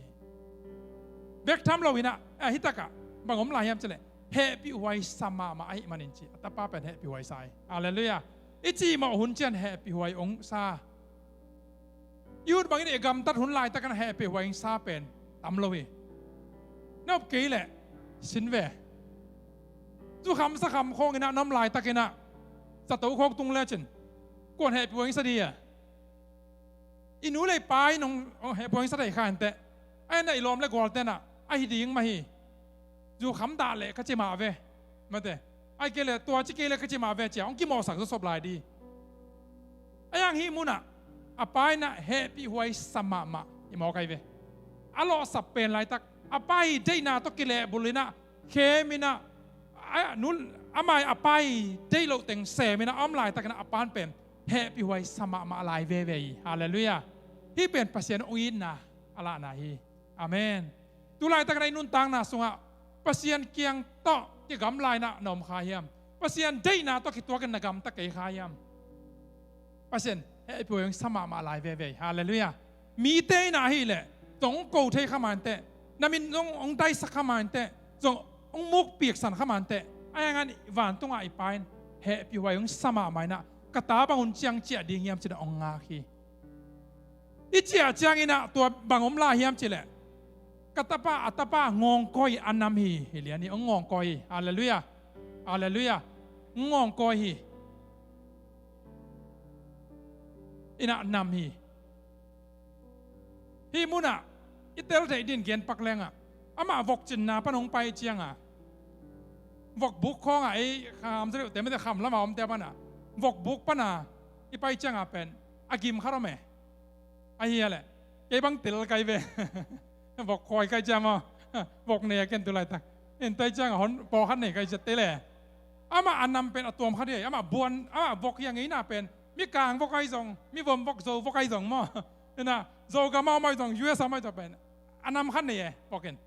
Bek tham loinah, eh, hitakah bang om lai hiam cih leh, hehpihhuai sa mahmah ahih manin ci. A tapa pen hehpihhuai sa hi. Halleluiah. I cimawh hun ciang hehpihhuai hong sa. I ut bangin i gamtat hun laitakin hehpihhuai hong sa pen tam lo hi. Na up kei leh sin ve. Zukham sakham khawnginah na om laitakinah zato khawk tung lecin kuan hehpihhuai hong sa ding a? I nu le i pa in hong, hong hehpihhuai hong sa thei kha inteh. Ahi na i lawm le gualtenah a hi ding mah hi. Zukham dah leh ka ci mah ve. Mate, Ai kei le tua ci kei le ka ci mah ve cia hong kimawhsak zawsop lai di. Ai ang hih munah a pa inah hehpihhuai sa mahmah i mawk ai ve. A lawhsap pen laitak a pa hi deihna tawh kilehbul inah khem inah a, nu, amah hi a pa hi deih loh teng sem inah a om laitakinah a pan pen hehpihhuai sa mahmah lai veve hi. Halleluiah. Hih pen Pasian hong itna a lahna hi. Amen. Tu laitakinah i nuntakna sungah Pasian kiang tawh kigamla inah na om kha hiam? Pasian deihna tawh kituakin na gamta kei kha hiam? Pasian hehpihhuai hong sa mahmah lai veve hi. Halleluiah. Mite inah ahih leh zong hong ko thei kha mah inteh, na min zong hong daisak kha mah inteh, zong hong mukpiaksan kha mah inteh, ai ang an vantungah i pa in hehpihhuai hong sa mahmah inah ka ta bang hun ciang ciah ding hiam cinah hong ngak hi. I ciah cianginah tua bang om lai hiam cileh ka tapa, a tapa ngawngkawi a nam hi. Hi lian hi, hong ngawngkawi hi. Halleluiah. Halleluiah. Hong ngawngkawi hi. Inah nam hi. Hih munah i tel theih din gen pak lengah amah vokcinna pan hong pai cianga vokbuk khawngah ei kham zaleuhte mite kham lama omte pana vokbuk pana i pai cianga pen a gim khat om e. Ahi a leh kei bang tel kai ve. Vok khawi kai cia maw? Vok nei a ken tu laitak in tai cianga hon pawlkhat nei kai cia te le. Amah a nam pen a tuam khat hi. Amah buan, amah vok hi a ngeina pen mi kang vok ai zong, mi vom vok, zo vok ai zong maw? Ina zo gam a om ai zong, U S a om ai zong pen a nam khat nei e, vok in.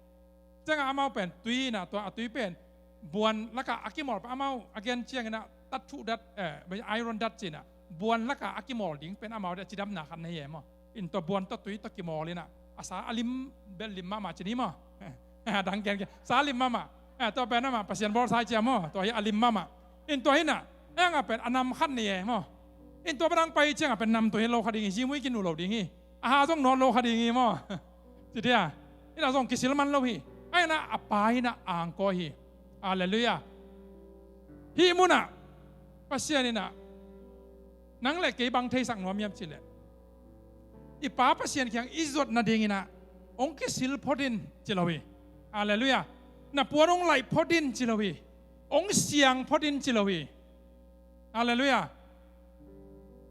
Ciangah amau pen tui inah tua a tui pen buan lakah a kimawl pen amau a gen cianginah tat thuh dat, eh, iron dat cinah buan lakah a kimawl ding pen amau ding a cidamna khat na hi e maw? In tua buan tawh tui tawh kimawl inah a sa a lim bel lim mahmah cin hi maw? Dang gen gen sa lim mahmah. Eh, tua pen amah Pasian bawlsa hi cia maw? Tua hi a lim mahmah. In tua hinah engah pen a nam khat ni e maw? In tua padang pai ciangah pen nam tua hi lo kha ding hi, zimui kinu lo ding hi. A ha zong nawt lo kha ding hi maw? Ci dia inah zong kisil man lo hi. Ai inah a pa inah angkawi hi. Halleluiah. Hih munah Pasian inah nang le kei bang theisak nuam hiam cileh i Pa Pasian kiang i zuat nadinginah hong kisil phot in ci lo hi. Halleluiah. Na puan hong laih phot in ci lo hi. Hong siang phot in ci lo hi. Halleluiah.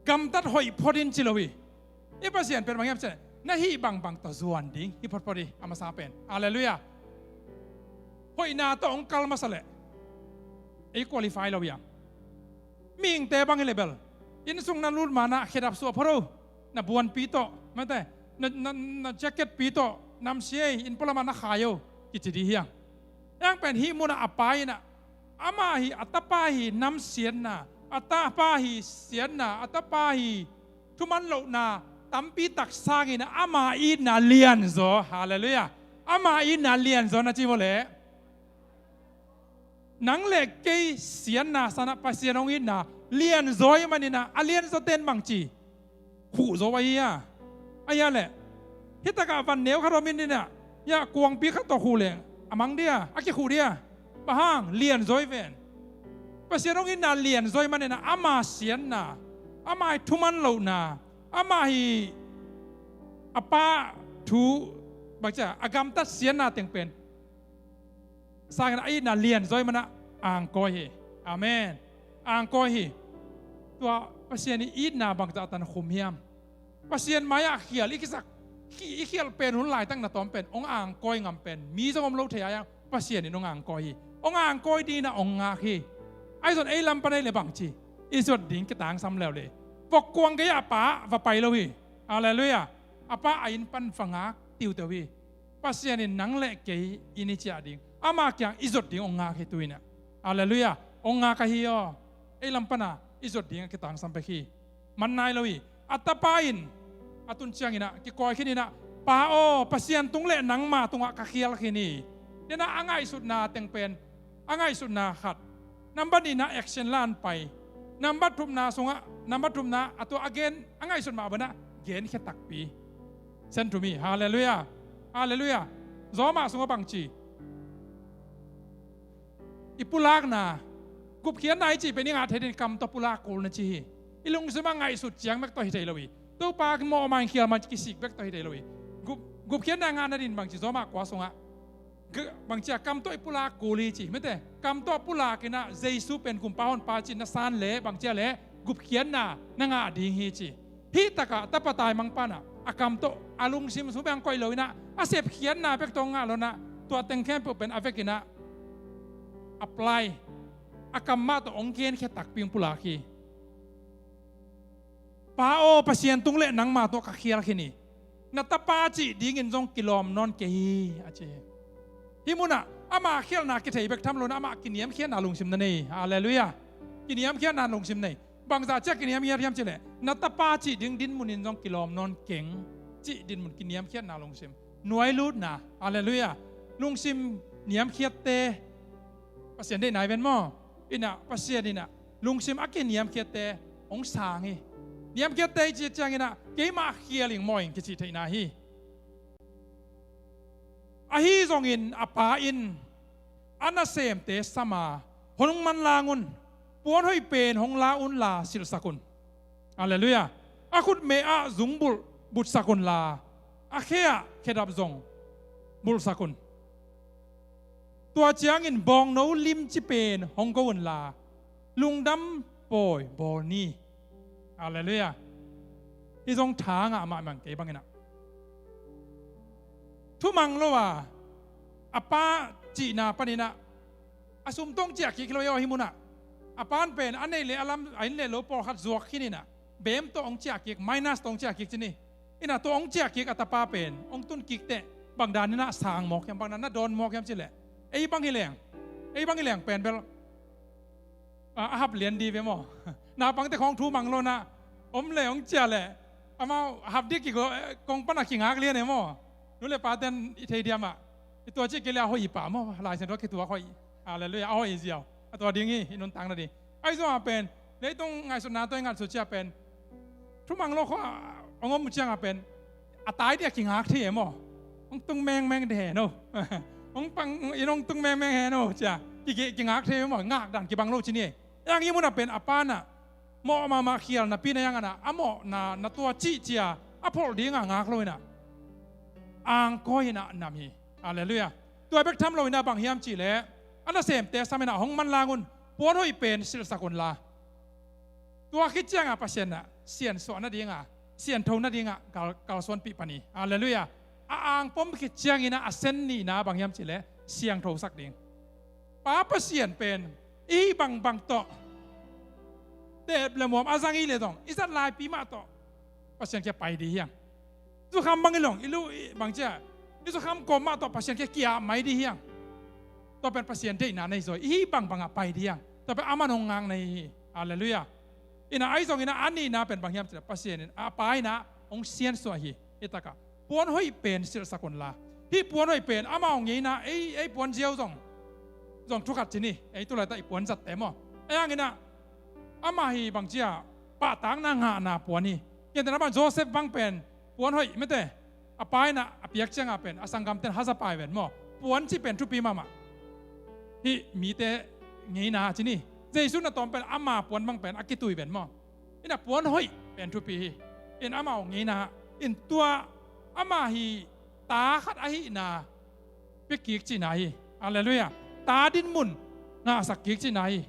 Gamtat hoih phot in ci lo hi. I Pasian pen bang hiam cileh na hih bangbang tawh zuan ding hi photphot hi. A masa pen. Halleluiah. Hoihna tawh hong kal masa leh ei qualify lo hiam? Mihingte bang hi le bel innsung na lut manah khedap suah phot o. Na buanpi tawh mate na, na, na jacket pi tawh namsia ei, inn pualamah na khai o kici dih hiang. Hiang pen hih munah a pa inah amah hi a tapa hi namsiatna, a tapa hi siatna, a tapa hi thuman lohna tampi tak sangin ama itna lianzaw. Halleluiah. Ama itna lianzaw na ci maw leh? Nang le kei siatna sanah Pasian hong itna lianzaw ih maninah a lianzaw ten bangci khuh zo ahi a. Ahi a leh hitakah van neu khat om in inah hiah kuangpi khat tawh khuh leng a mang dia, a kikhuh dia. Bang hang? Lianzaw ih ven. Pasian hong itna lianzaw ih maninah ama siatna, ama ih thuman lohna, ama hi a pa thu bangcia a gamtat siatna teng pen sangin a itna lianzaw ih manah angkawi hi. Amen. Angkawi hi. Tua Pasian ih itna bangzah tan khum hiam? Pasian mai-ah khial i kisak, i khialh pen hun laitak na tawm pen hong angkawi ngam pen mi zong om lo thei a hiang. Pasian in hong angkawi hi. Hong angkawi dinginah hong ngak hi. Ahi zong ei lam pan ei le bangci i zuat ding kitangsam leuleu. Vokkuang gei-ah pa va pai lo hi. Halleluiah. A pa a inn pan va ngak tiuteu hi. Pasian in nang le kei i ni ciah ding, ama kiang i zuat ding hong ngak hi tu-inah. Halleluiah. Hong ngak ahi aw. Ei lam pana i zuat ding a kitangsam bek hi. Man nai lo hi. A tapa in a tun cianginah kikawi khininah, Pa aw, Pasian tung le nangma tungah ka khial khin hi. Denah a ngaihsutna teng pen a ngaihsutna khat. Nambat nihna action la an pai. Nambat thumna sungah nambat thumna a tua a gen a ngaihsut mah banah genkhia takpi. Sen thum hi. Halleluiah. Halleluiah. Zawmah sungah bangci i pulakna, gupkhiatna i cih pen i ngah thei ding kam tawh pulak kul na ci hi. I lungsim a ngaihsut ciang bek tawh hi thei lo hi. Topa mawhmah in khial man kisik bek tawh hi thei lo hi. Gup, gupkhiatna ngah nadin bangci Zawmah kua sungah Bangcia kam tawh i pulak kul hi ci, mete, kam tawh pulak inah Jesu pen kumpa honpa ci na san le bangcia le gupkhiatna na ngah ding hi ci. Hih takah tapa taimang panah a kam tawh a lungsim sung bek hong koih lo inah a sepkhiatna bek tawh hong ngah lo inah tua teng khempeuh pen a vekinah apply, a kam mah tawh hong genkhia takpi hong pulak hi. Pa aw, Pasian tung le nangma tawh ka khial khin hi. Na tapa cih dingin zong kilawm nawn kei hi, a ci hi. Hih munah ama khialhna kithei bek tham lo inah amah kiniamkhiatna lungsim na nei hi. Halleluiah. Kiniamkhiatna lungsim nei. Bangzah ciah kiniamkhiat hiam cihleh, na tapa cih ding dinmun in zong kilawm nawn keng cih dinmun, kiniamkhiatna lungsim, nuailutna. Halleluiah. Lungsim niamkhiatte Pasian deihna hi ven maw? Inah Pasian inah lungsim a kiniamkhiatte hong sang hi. Niamkhiatte i cih cianginah keimah khial ing maw ing kicih theihna hi. Ahi zongin a pa in a nasemte sam a, hong manlang un, puan hoih pen hong la unla silhsak un. Halleluiah. A khutme ah zungbulh butsak unla a khe ah khedap zong bulhsak un. Tua ciangin bawngno limci pen hong go unla lungdam pawi bawl ni. Halleluiah. Hih zong tha ngah mahmah kei banginah thumang lo a, a pa cihna paninah a sum tawh hong ciah kik hi lo hi aw. Hih munah a pan pen a neih le a lam, a inn le lo pawlkhat zuak khin inah beem tawh hong ciah kik, minus tawh hong ciah kik ci ni. Inah tua hong ciah kik a tapa pen hong tun kik teh bangdan inah sang mawk hiam, bangdan na dawn mawk hiam cihleh, ei bang hi leng, ei bang hi leng pen bel a, a hap lian di ve maw? Naupangte khawng thumang lo inah om le hong ciah le amau hap di kiko, eh, kong pan a kingak lian e maw? Nu le paten i thei diam ah i tua cih kei le a hoih i pah maw? Lai Siangtho a kituak hoih. Halleluiah. A hoih i ziau. A tua ding hi i nuntakna ding. Ahi zongah pen leitung ngaihsutna tawh i ngaihsut ciah pen thumang lo khawng a hong om uh ciangah pen a tai di a kingak thei e maw? Hong tung mengmeng de he no. Hong pang in hong tung mengmeng he no cia ki, ki, kingak thei e maw? Ngak dan kibang lo ci ni e. Iang hih munah pen a panah mawh mahmah khial napi na iang anah a mawhna na tua cih cia a pholh dingah ngak lo inah angkawi inah nam hi. Halleluiah. Tua bek tham lo inah bang hiam cihleh a nasemte sam inah hong manlang un, puan hoih pen silhsak unla. Tua khit ciangah Pasian ah siansuah nadinga, siantho nadingah kal, kalsuanpih pan hi. Halleluiah. A angpom khit cianginah a sen nihna bang hiam cihleh siangthosak ding. Pa Pasian pen i hih bangbang tawh teep le muam a zang i le zong i zat laipi mah tawh Pasian kia pai di hiang. Zukham bang i long i lu i bangcia i zukham kawm mah tawh Pasian kia kia mai di hiang. Tua pen Pasian deihna nei zaw i hih bangbangah pai di hiang. Tua pen a man hong ngak nei hi. Halleluiah. Inah ahi zong inah a nihna pen bang hiam cihleh Pasian in a pa inah hong siansuah hi. Hih takah puan hoih pen silhsak unla. Hih puan hoih pen amau ngeina ei, ei puan ziau zong, zong thukhat ci ni. Ei tulaitak i puan zatte maw? Ei hanginah amah hi bangcia pahtakna ngahna puan hi. Gentehna bang Joseph bang pen puan hoih mete a pa inah a piak ciangah pen a sanggamten haza pai ven maw? Puan cih pen thupi mahmah. Hih mite ngeina ci ni. Jesu na tawm pen ama puan bang pen a kitui ven maw? Inah puan hoih pen thupi hi. In amau ngeina in tua ama hi ta khat ahihna pia kik cihna hi. Halleluiah. Ta dinmun ngahsak kik cihna hi.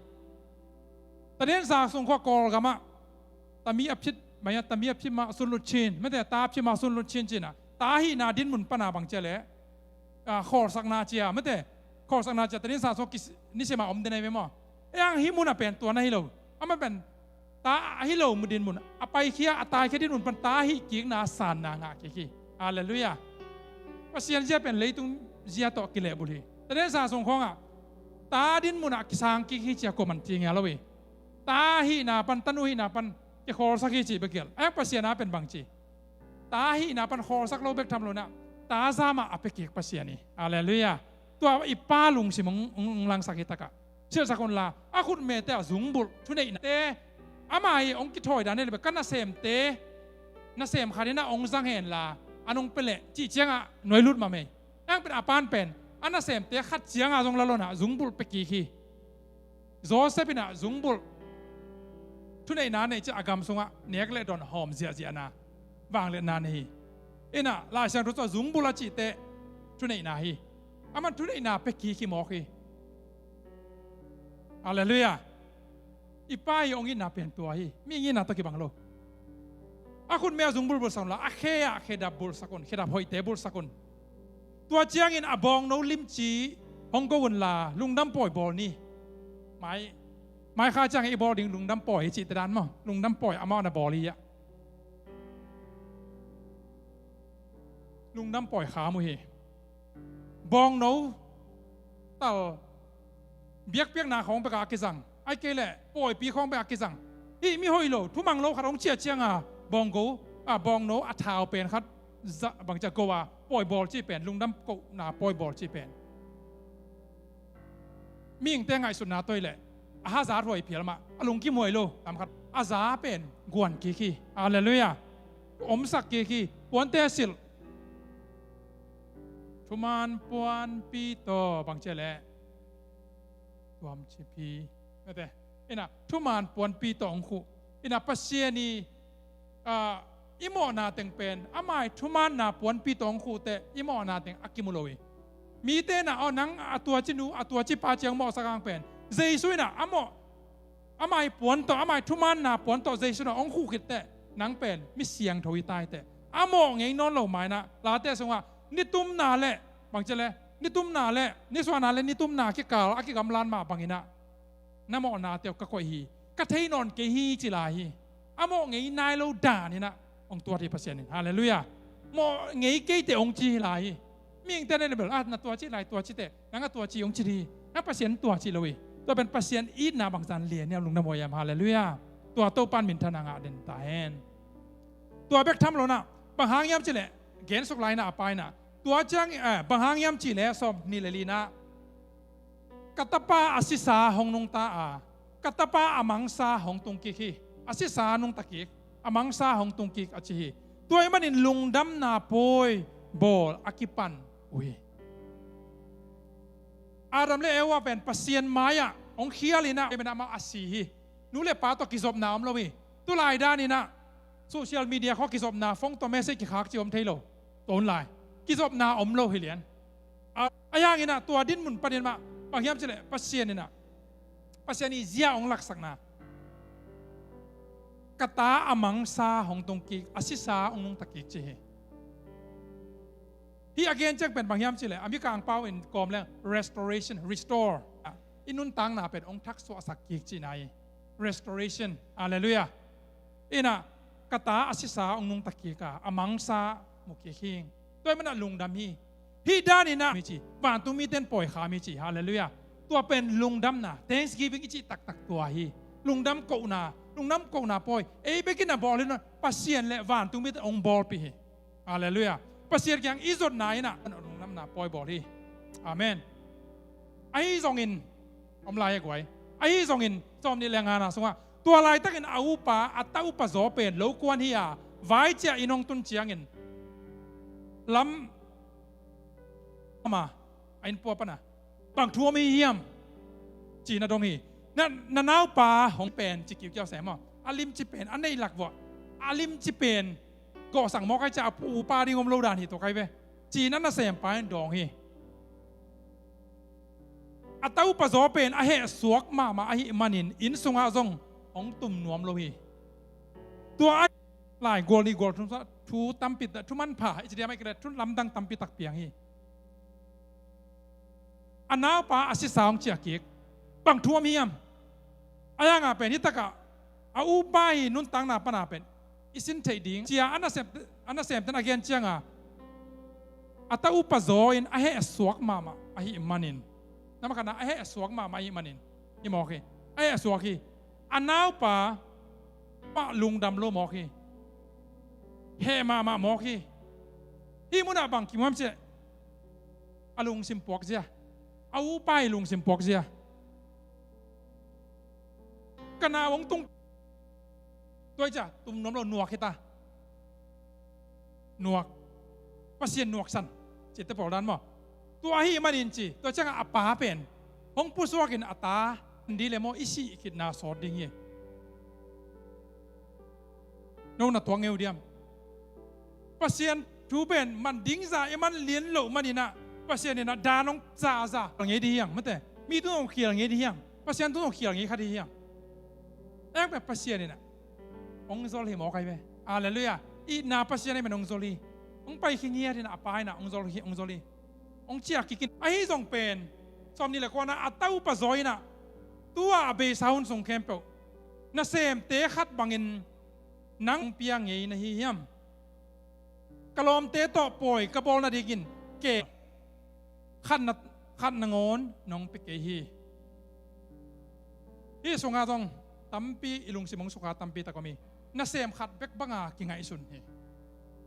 Taniansa sung khua Kawlgamah tami a phit mai a, tami a phit mah sunlut chin mete, ta a phit mah sunlut chin cihna. Ta ahihna dinmun pana bangcia le a, khawlsakna cia mete, khawlsakna cia taniansa sung kis, nisima om den ahi ve maw? Ei ang hih munah pen tua na hi lo. Amah pen ta ahi lo mu dinmun, a paikhia a taikhia dinmun pan ta ahih kikna sanna ngah kik hi. Halleluiah. Pasian zia pen leitung zia tawh kilehbulh hi. Taniansa sung khawngah ta dinmunah kisang kik hi cia kuaman ti ngia lo hi. Ta ahihna pan, tanu ahihna pan kikhawlsak hi cih bek hi a, a Pasian a pen bangci ta ahihna pan khawlsak lo bek tham lo inah ta zamah a pia kik Pasian hi. Halleluiah. Tua i pa lungsim hong, hong, hong langsak hi takah silhsak unla, a khutmete ah zungbulh thuneihnate ama hi hong kithawi dan hi le bek ka nasemte, nasem khat inah hong zang henla an hong pia leh cih ciangah nuailut mahmah hi. Ang pen a pan pen a nasemte khat cianga zong la lo inah zungbulh pia kik hi. Joseph inah zungbulh thuneihna nei ciah a gam sungah nek le dawn hawm ziahziahna vangliatna nei hi. Inah Lai Siangtho sungah zungbulh a cihteh thuneihna hi. Aman thuneihna pia kik hi mawk hi. Halleluiah. I Pa i hong itna pen tua hi. Mihing itna tawh kibang lo. A khutme a zung bulbulsak unla, a khe ah khedap bulsak un, khedap hoihte bulsak un. Tua ciangin a bawngno limci hong go unla, lungdam pawi bawl ni. Mai, mai kha ciangin i bawl ding lungdam pawi hi cihte dan maw. Lungdam pawi amau na bawl hi ah. Lungdam pawi kham uh hi. Bawngno tal biakpiakna khawng bek a kizang, ahih kei leh pawipi khawng bek a kizang. Hih mi hoih lo, thumang lo khat hong ciah cianga bawngno, a bawngno a thau pen khat za bang ciah go a pawi bawl cih pen, lungdam kohna pawi bawl cih pen. Mihingte ngaihsutna tawh i leh a haza thuai phial mah, a lungkim huai lo, tam khat a za pen guan kik hi. Halleluiah. Omsak kik hi. Puante silh. Thuman puanpi tawh bang ciah leh tuam ciphi. Mete. Ina, thuman puanpi tawh hong khuh. Ina, Pasian i, ah, i mawhna teng pen, amah i thumanna puanpi tawh hong khuh teh, i mawhna teng a kimu lo hi. Mite na, aw, nang a tuaci nu, a tuaci pa ciang mawhsak ang pen. Jesu ina, a mawh, amah i puan tawh, amah i thumanna puan tawh Jesu na hong khuh khit teh, nang pen mi siangtho hi tai teh. A mawh ngei nawn lo mai na, Late sungah, nitumna le, bang ciah leh, nitumna le, nisuahna le, nitumna kikal, a kigamlan mah bang ina. Na mawhnate uh ka koih hi, ka thei nawn kei hi ci lai hi. A mawh ngei nai lo dan ina hong tuat hi Pasian in. Halleluiah. Mawh ngei kei teh hong ci hi lai hi. Mihingte na bel, ah, na tuaci lai tuaci teh, nang a tuaci hong ci hi. Nang Pasian tuaci lo hi. Tua pen Pasian itna bangzah lian hiam, lungdam huai hiam. Halleluiah. Tua Topan minthanna ngah den ta hen. Tua bek tham lo na, bang hang hiam cih leh, gensuk lai na a pa ina. Tua ciang, eh, bang hang hiam cih leh sawm nih le li na. Ka tapa a sisa hong nungta a, ka tapa a mangsa hong tung kik hi. A sisa nungta kik, a mangsa hong tung kik a ci hi. Tua ahih manin lungdamna pawi bawl a kipan uh hi. Adam le Eva pen Pasian mai-ah hong khial in ah, amah a si hi. Nu le pa tawh kizopna om lo hi. Tulai dan in ah social media khawng kizopna, phone tawh message kikhak cih om thei lo. Tua hun lai kizopna om lo hi lian. A, a yang in ah tua dinmun panin mah bang hiam cih leh Pasian in ah, Pasian i zia hong laksakna, ka ta a mangsa hong tung kik, a sisa hong nungta kik ci hi. Hih a gen ciang pen bang hiam cih leh a Mikang pau in kawm leng restoration, restore. I nuntakna pen hong thaksuahsak kik cihna hi. Restoration. Halleluiah. In ah ka ta a sisa hong nungta kik a, a mangsa mu kik hi. Tua ahih manin ah lungdam hi. Hih dan in ah mi ci, vantungmite in pawi kha mi ci. Halleluiah. Tua pen lungdamna, thanksgiving i cih taktak tua hi. Lungdam kohna, lungdam kohna pawi. Ei bek in a bawl hi lo, Pasian le vantungmite in hong bawlpih hi. Halleluiah. Pasian kiang i zotna in ah lungdamna pawi bawl hi. Amen. Ahi zongin, om lai hi guai. Ahi zongin, sawm nih le ngana sungah, tua laitakin a upa, a ta upa zaw pen lo kuan hi a, vaiciah inn hong tun ciangin lam ama a inn pua pana, bang thu om hi hiam? Ci-in a dong hi. Na, na naupa hong pen ci kiukiau sem aw. A limci pen a neih lak vuah, a limci pen gawhsak mawk ai ciah a pu upa ding om lo dan hi tua kai ve. Ci-in a nasempa in dawng hi. A ta upa zaw pen a hehsuak mahmah ahih manin inn sungah zong hong tum nuam lo hi. Tua a lai gual nih gual thum sungah thu tampi, thu manpha i ci diam, ahih kei leh thu lamdang tampi tak piang hi. A naupa a sisa hong ciah kik. Bang thu om hiam? A yanga pen hi takah a upa i nuntakna pana pen i sin theih ding cia a nasem, a nasemten a gen cianga, a ta upa zaw in a hehsuak mahmah ahih manin, na makaihna a hehsuak mahmah ahih manin, hi mawk hi. A hehsuak hi. A naupa mah lungdam lo mawk hi. Heh mahmah mawk hi. Hih munah bang kimu hiam cih leh a lungsim puakzia, a upa i lungsim puakzia. Ka nau hong tung, tua hi ciah tum nuam lo, nuak hi ta. Nuak. Pasian nuaksan cihte pawl dan maw? Tua ahih manin ci, tua ciangah a pa pen hong pusuakin a ta ding le maw, i sih khitna sawt ding hi. No na tuak ngei uh diam? Pasian thu pen man ding zah i man lian loh manin ah, Pasian in ah dan hong zaza ngei ding hiam, mate. Mi tungah hong khial ngei ding hiam. Pasian tungah hong khial ngei kha ding hiam. Eng pe Pasian in ah hong zol hi mawk ahi ve. Halleluiah. Itna Pasian ahi man hong zol hi. Hong pai khin ngiat in ah a Pa in ah hong zol hi, hong zol hi. Hong ciah kik in. Ahi zong pen sawmnih le kuana a taupa zaw in ah tua a beisa hun sung khempeuh nasemte khat bangin nang pia ngei na hi hiam? Ka lawmte tawh pawi ka bawl nadingin keel khat na, khat nangawn nong pia kei hi. Hih sungah zong tampi i lungsim hong sukha tampi tak om hi. Nasem khat bek banga kingaihsun hi.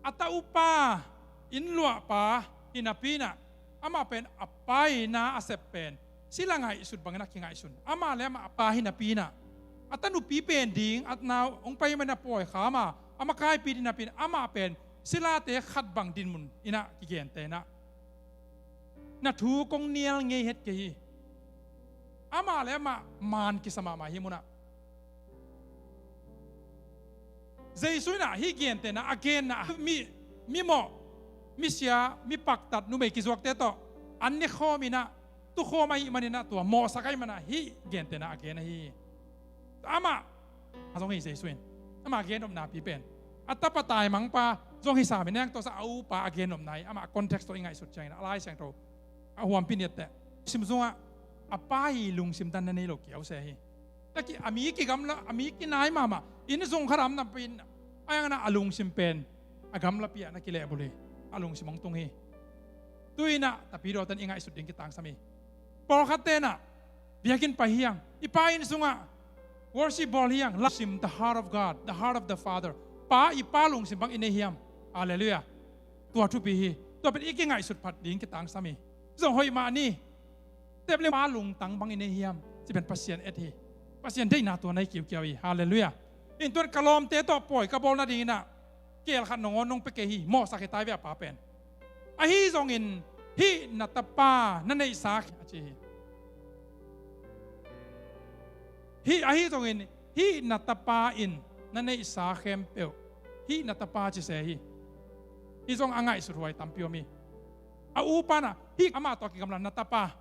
A taupa, inn luahpa hi napi in ah amah pen a pa ii na a sep pen sila ngaihsut bangin a kingaihsun. Amah le amah a pa hi napi in ah a tanupi pen ding a nau hong pai man a pawi kha ma a makaipi ding napi in amah pen silate khat bang dinmun in ah kigente in ah na thu kong nial ngei het kei hi. Amah le amah maan kisa mahmah hi munah. Jesu in ah hih gentehna a genna mi, mimawh, misia, mi paktat, numei kizuakte tawh an ne khawm in ah tukhawm ahih manin ah tua mawhsak ahih manin ah hih gentehna a gen ahi hi. Amah a zong hi Jesu in amah a gennopna pi pen a tapa taimangpa zong hi sam in ah tua sa a upa a gennopna hi. Amah context tawh i ngaihsut ciangin ah a Lai Siangtho a huampi niatteh sim sungah a pa ii lungsim dan na nei lo kiau se hi. Taki a mi kigamla, a mi kinai mahmah, inn zung khat a om napi in a yangna a lungsim pen a gamlapi ah na kilehbulh hi. A lungsim hong tung hi. Tu in ah Tapidaw ten i ngaihsut ding kitangsam hi. Pawlkhatte in ah biakinn pai hiang, i pa inn sungah worship bawl hiang, lungsim, the heart of God, the heart of the Father. Pa, i pa lungsim bang i nei hiam? Halleluiah. Tua thupi hi. Tua pen i kingaihsut phat ding kitangsam hi. Zong hoih mah ni. Tep le pa lungtang bang i nei hiam? Ci pen Pasian et hi. Pasian deihna tua na hi kiukiau hi. Halleluiah. In tuan ka lawmte tawh pawi ka bawl nadingin ah keel khat nangawn nong pia kei hi. Mawhsak hi tai ve a pa pen. Ahi zongin hih na tapa na neihsa a ci hi. Hih ahi zongin hih na tapa in na neihsa khempeuh hih na tapa ci se hi. Hih zong a ngaihsut huai tampi om hi. A upa in ah hih amah tawh kigamla na tapa.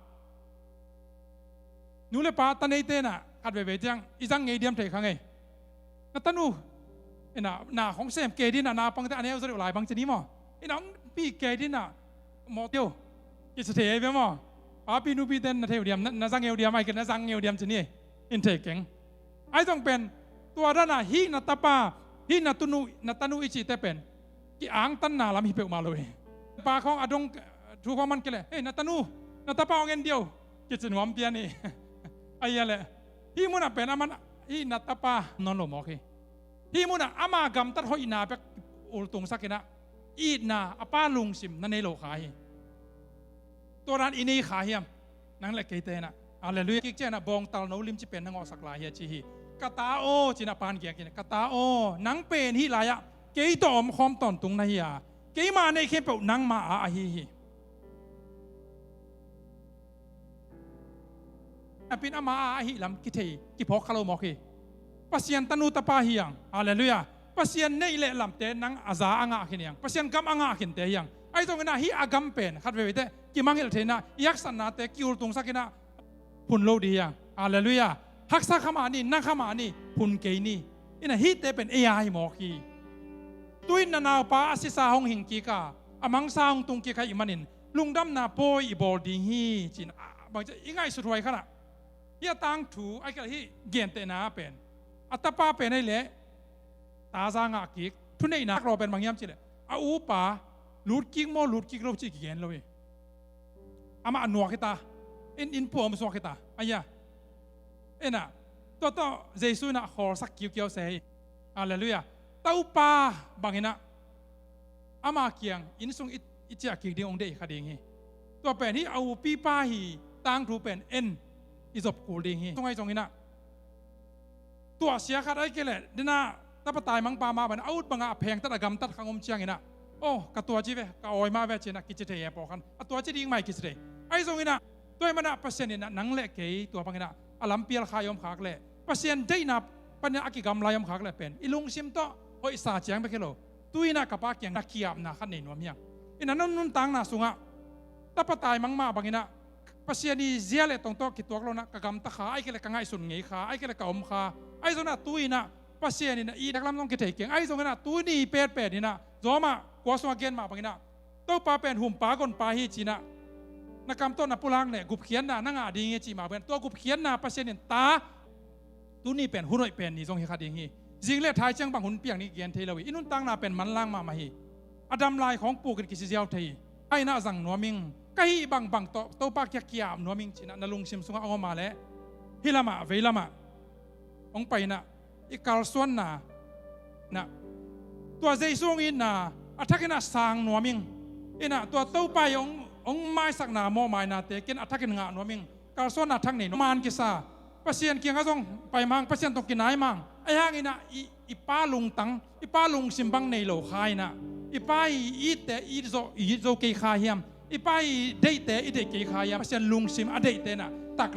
Nu le pa ta neite in ah khat veivei ciang i zang ngei diam thei kha ngei. Na tanu in ah na khong sem kei ding in ah naupangte a neu zaw deuh lai bang ci ni maw? In ah hong pi kei ding in ah mawh teu kici thei ei ve maw? Papi nupi ten na thei uh diam, na, na zang ngei uh diam, ai kei na zang ngei uh diam ci ni. In thei keng. Ahi zong pen tua dan ah hih na tapa, hih na tunu, na tanu i cihte pen ki-angtanna lam hi peuhmah lo hi. Pa khawng a dong thu khawng man kei leh, "Hei, na tanu, na tapa hong en diau," kici nuam pian hi. Ahi a leh hih munah pen a man hih na tapa nawn lo mawk hi. Hih munah ama gamtat hoihna bek ultungsak in ah itna a pa lungsim na nei lo kha hi. Tua dan i nei kha hiam? Nang le keite in ah. Halleluiah. Kik ciangin ah bawngtal no limci pen na ngawhsak lai hi a ci hi. Ka ta aw, ci-in a pa'n giak in, ka ta aw, nang pen hih lai-ah kei tawh omkhawm tawntung na hi a, keima a neih khempeuh nangma a ahi hi. Napi-in ama a ahih lam kithei kiphawk kha lo mawk hi. Pasian tanu tapa hi hang. Halleluiah. Pasian neih le lamte nang a za a ngah khin hi hang. Pasian gam a ngah khinte hi hang. Ahi zongin ah hih a gam pen khat veivei teh kimangngilh thei-in ah i haksatnate ki-ultungsak in ah phun lo ding hi hang. Halleluiah. Haksa kha mah ni, na kha mah ni, phun kei ni. In ah hihte pen ei a hi mawk hi. Tu-in na naupa a sisa hong hing kik a, a mangsa hong tung kik ahih manin lungdamna pawi i bawl ding hi, ci-in ah bangci i ngaihsut huai khat ah. Hih a tangthu, ahih kei leh hih gentehna pen a tapa pen ahih leh ta za ngah kik, thuneihna a law pen bang hiam cih leh a upa lut kik maw, lut kik lo cih kigen lo hi. Amah a nuak hi ta, in, in pua om suak hi ta. Ahi a, in ah tua tawh Jesu in ah khawlsak kiukiau se hi. Halleluiah. Taupa bangin ah ama kiang inn sung i, i ciah kik ding hong deih kha ding hi. Tua pen hih a upipa hi tangthu pen en i zop kul ding hi. Sung ahi zongin ah tuahsia khat ahih kei leh, den ah tapa taimangpa mah bangin a ut bangah a phengtat a gamtat khang om ciangin ah, "Aw, ka tuaci ve, ka awi mah ve," ci-in ah kici thei e, pawlkhat a tuaci ding mah hi kici thei. Ahi zongin ah tua ahih manin ah Pasian in ah nang le kei tua bangin ah a lampi a kha i om khak leh, Pasian deihna panin a kigamla i om khak leh pen i lungsim tawh hoihsa ciang bek hi lo, tu-in ah ka pa kiang na ki-apna khat nei nuam hi hang. In ah na nuntakna sungah Tapa taimang mah banginah Pasian i zia le tong tawh kituak lo inah ka gamta kha, ai kei le ka ngaihsun ngei kha, ai kei le ka om kha. Ai zonginah tu inah Pasian inah i taklam zong kithei keng. Ai zonginah tuni petpet inah Rom ah kua sungah gen mah banginah Topa pen humpa gonpa hi cinah na kam tawh na pulak le gupkhiatna na ngah ding hi cih mah banginah tua gupkhiatna Pasian in ta tuni pen hun hoih pen ni zong hi kha ding hi. Zing le thai ciang bang hun piang ni gen thei lo hi. I nuntakna pen manlang mahmah hi. A dam lai khawng pukin kisiziau thei hi. Ai inah zang nuam ing, ka hih bangbang tawh Topa kiang kiam nuam ing cinah na lungsim sungah a om a leh hih lamah vei lamah hong pai inah i kalsuanna inah tua Jesu hong itna a thakin a sang nuam ing. Inah tua Topa i hong, hong maisakna mawhmainate ken a thakin ngah nuam ing. Kalsuanna thak nei nuam ing. Maan kisa Pasian kiangah zong pai mang, Pasian tawh kinai mang. Ahi hang inah i, i pa lungtang, i pa lungsim bang nei lo kha inah i pa i itte it zo, i it zo kei kha hiam? I pa i deihte i deih kei kha hiam? Pasian lungsim a deihte inah taklam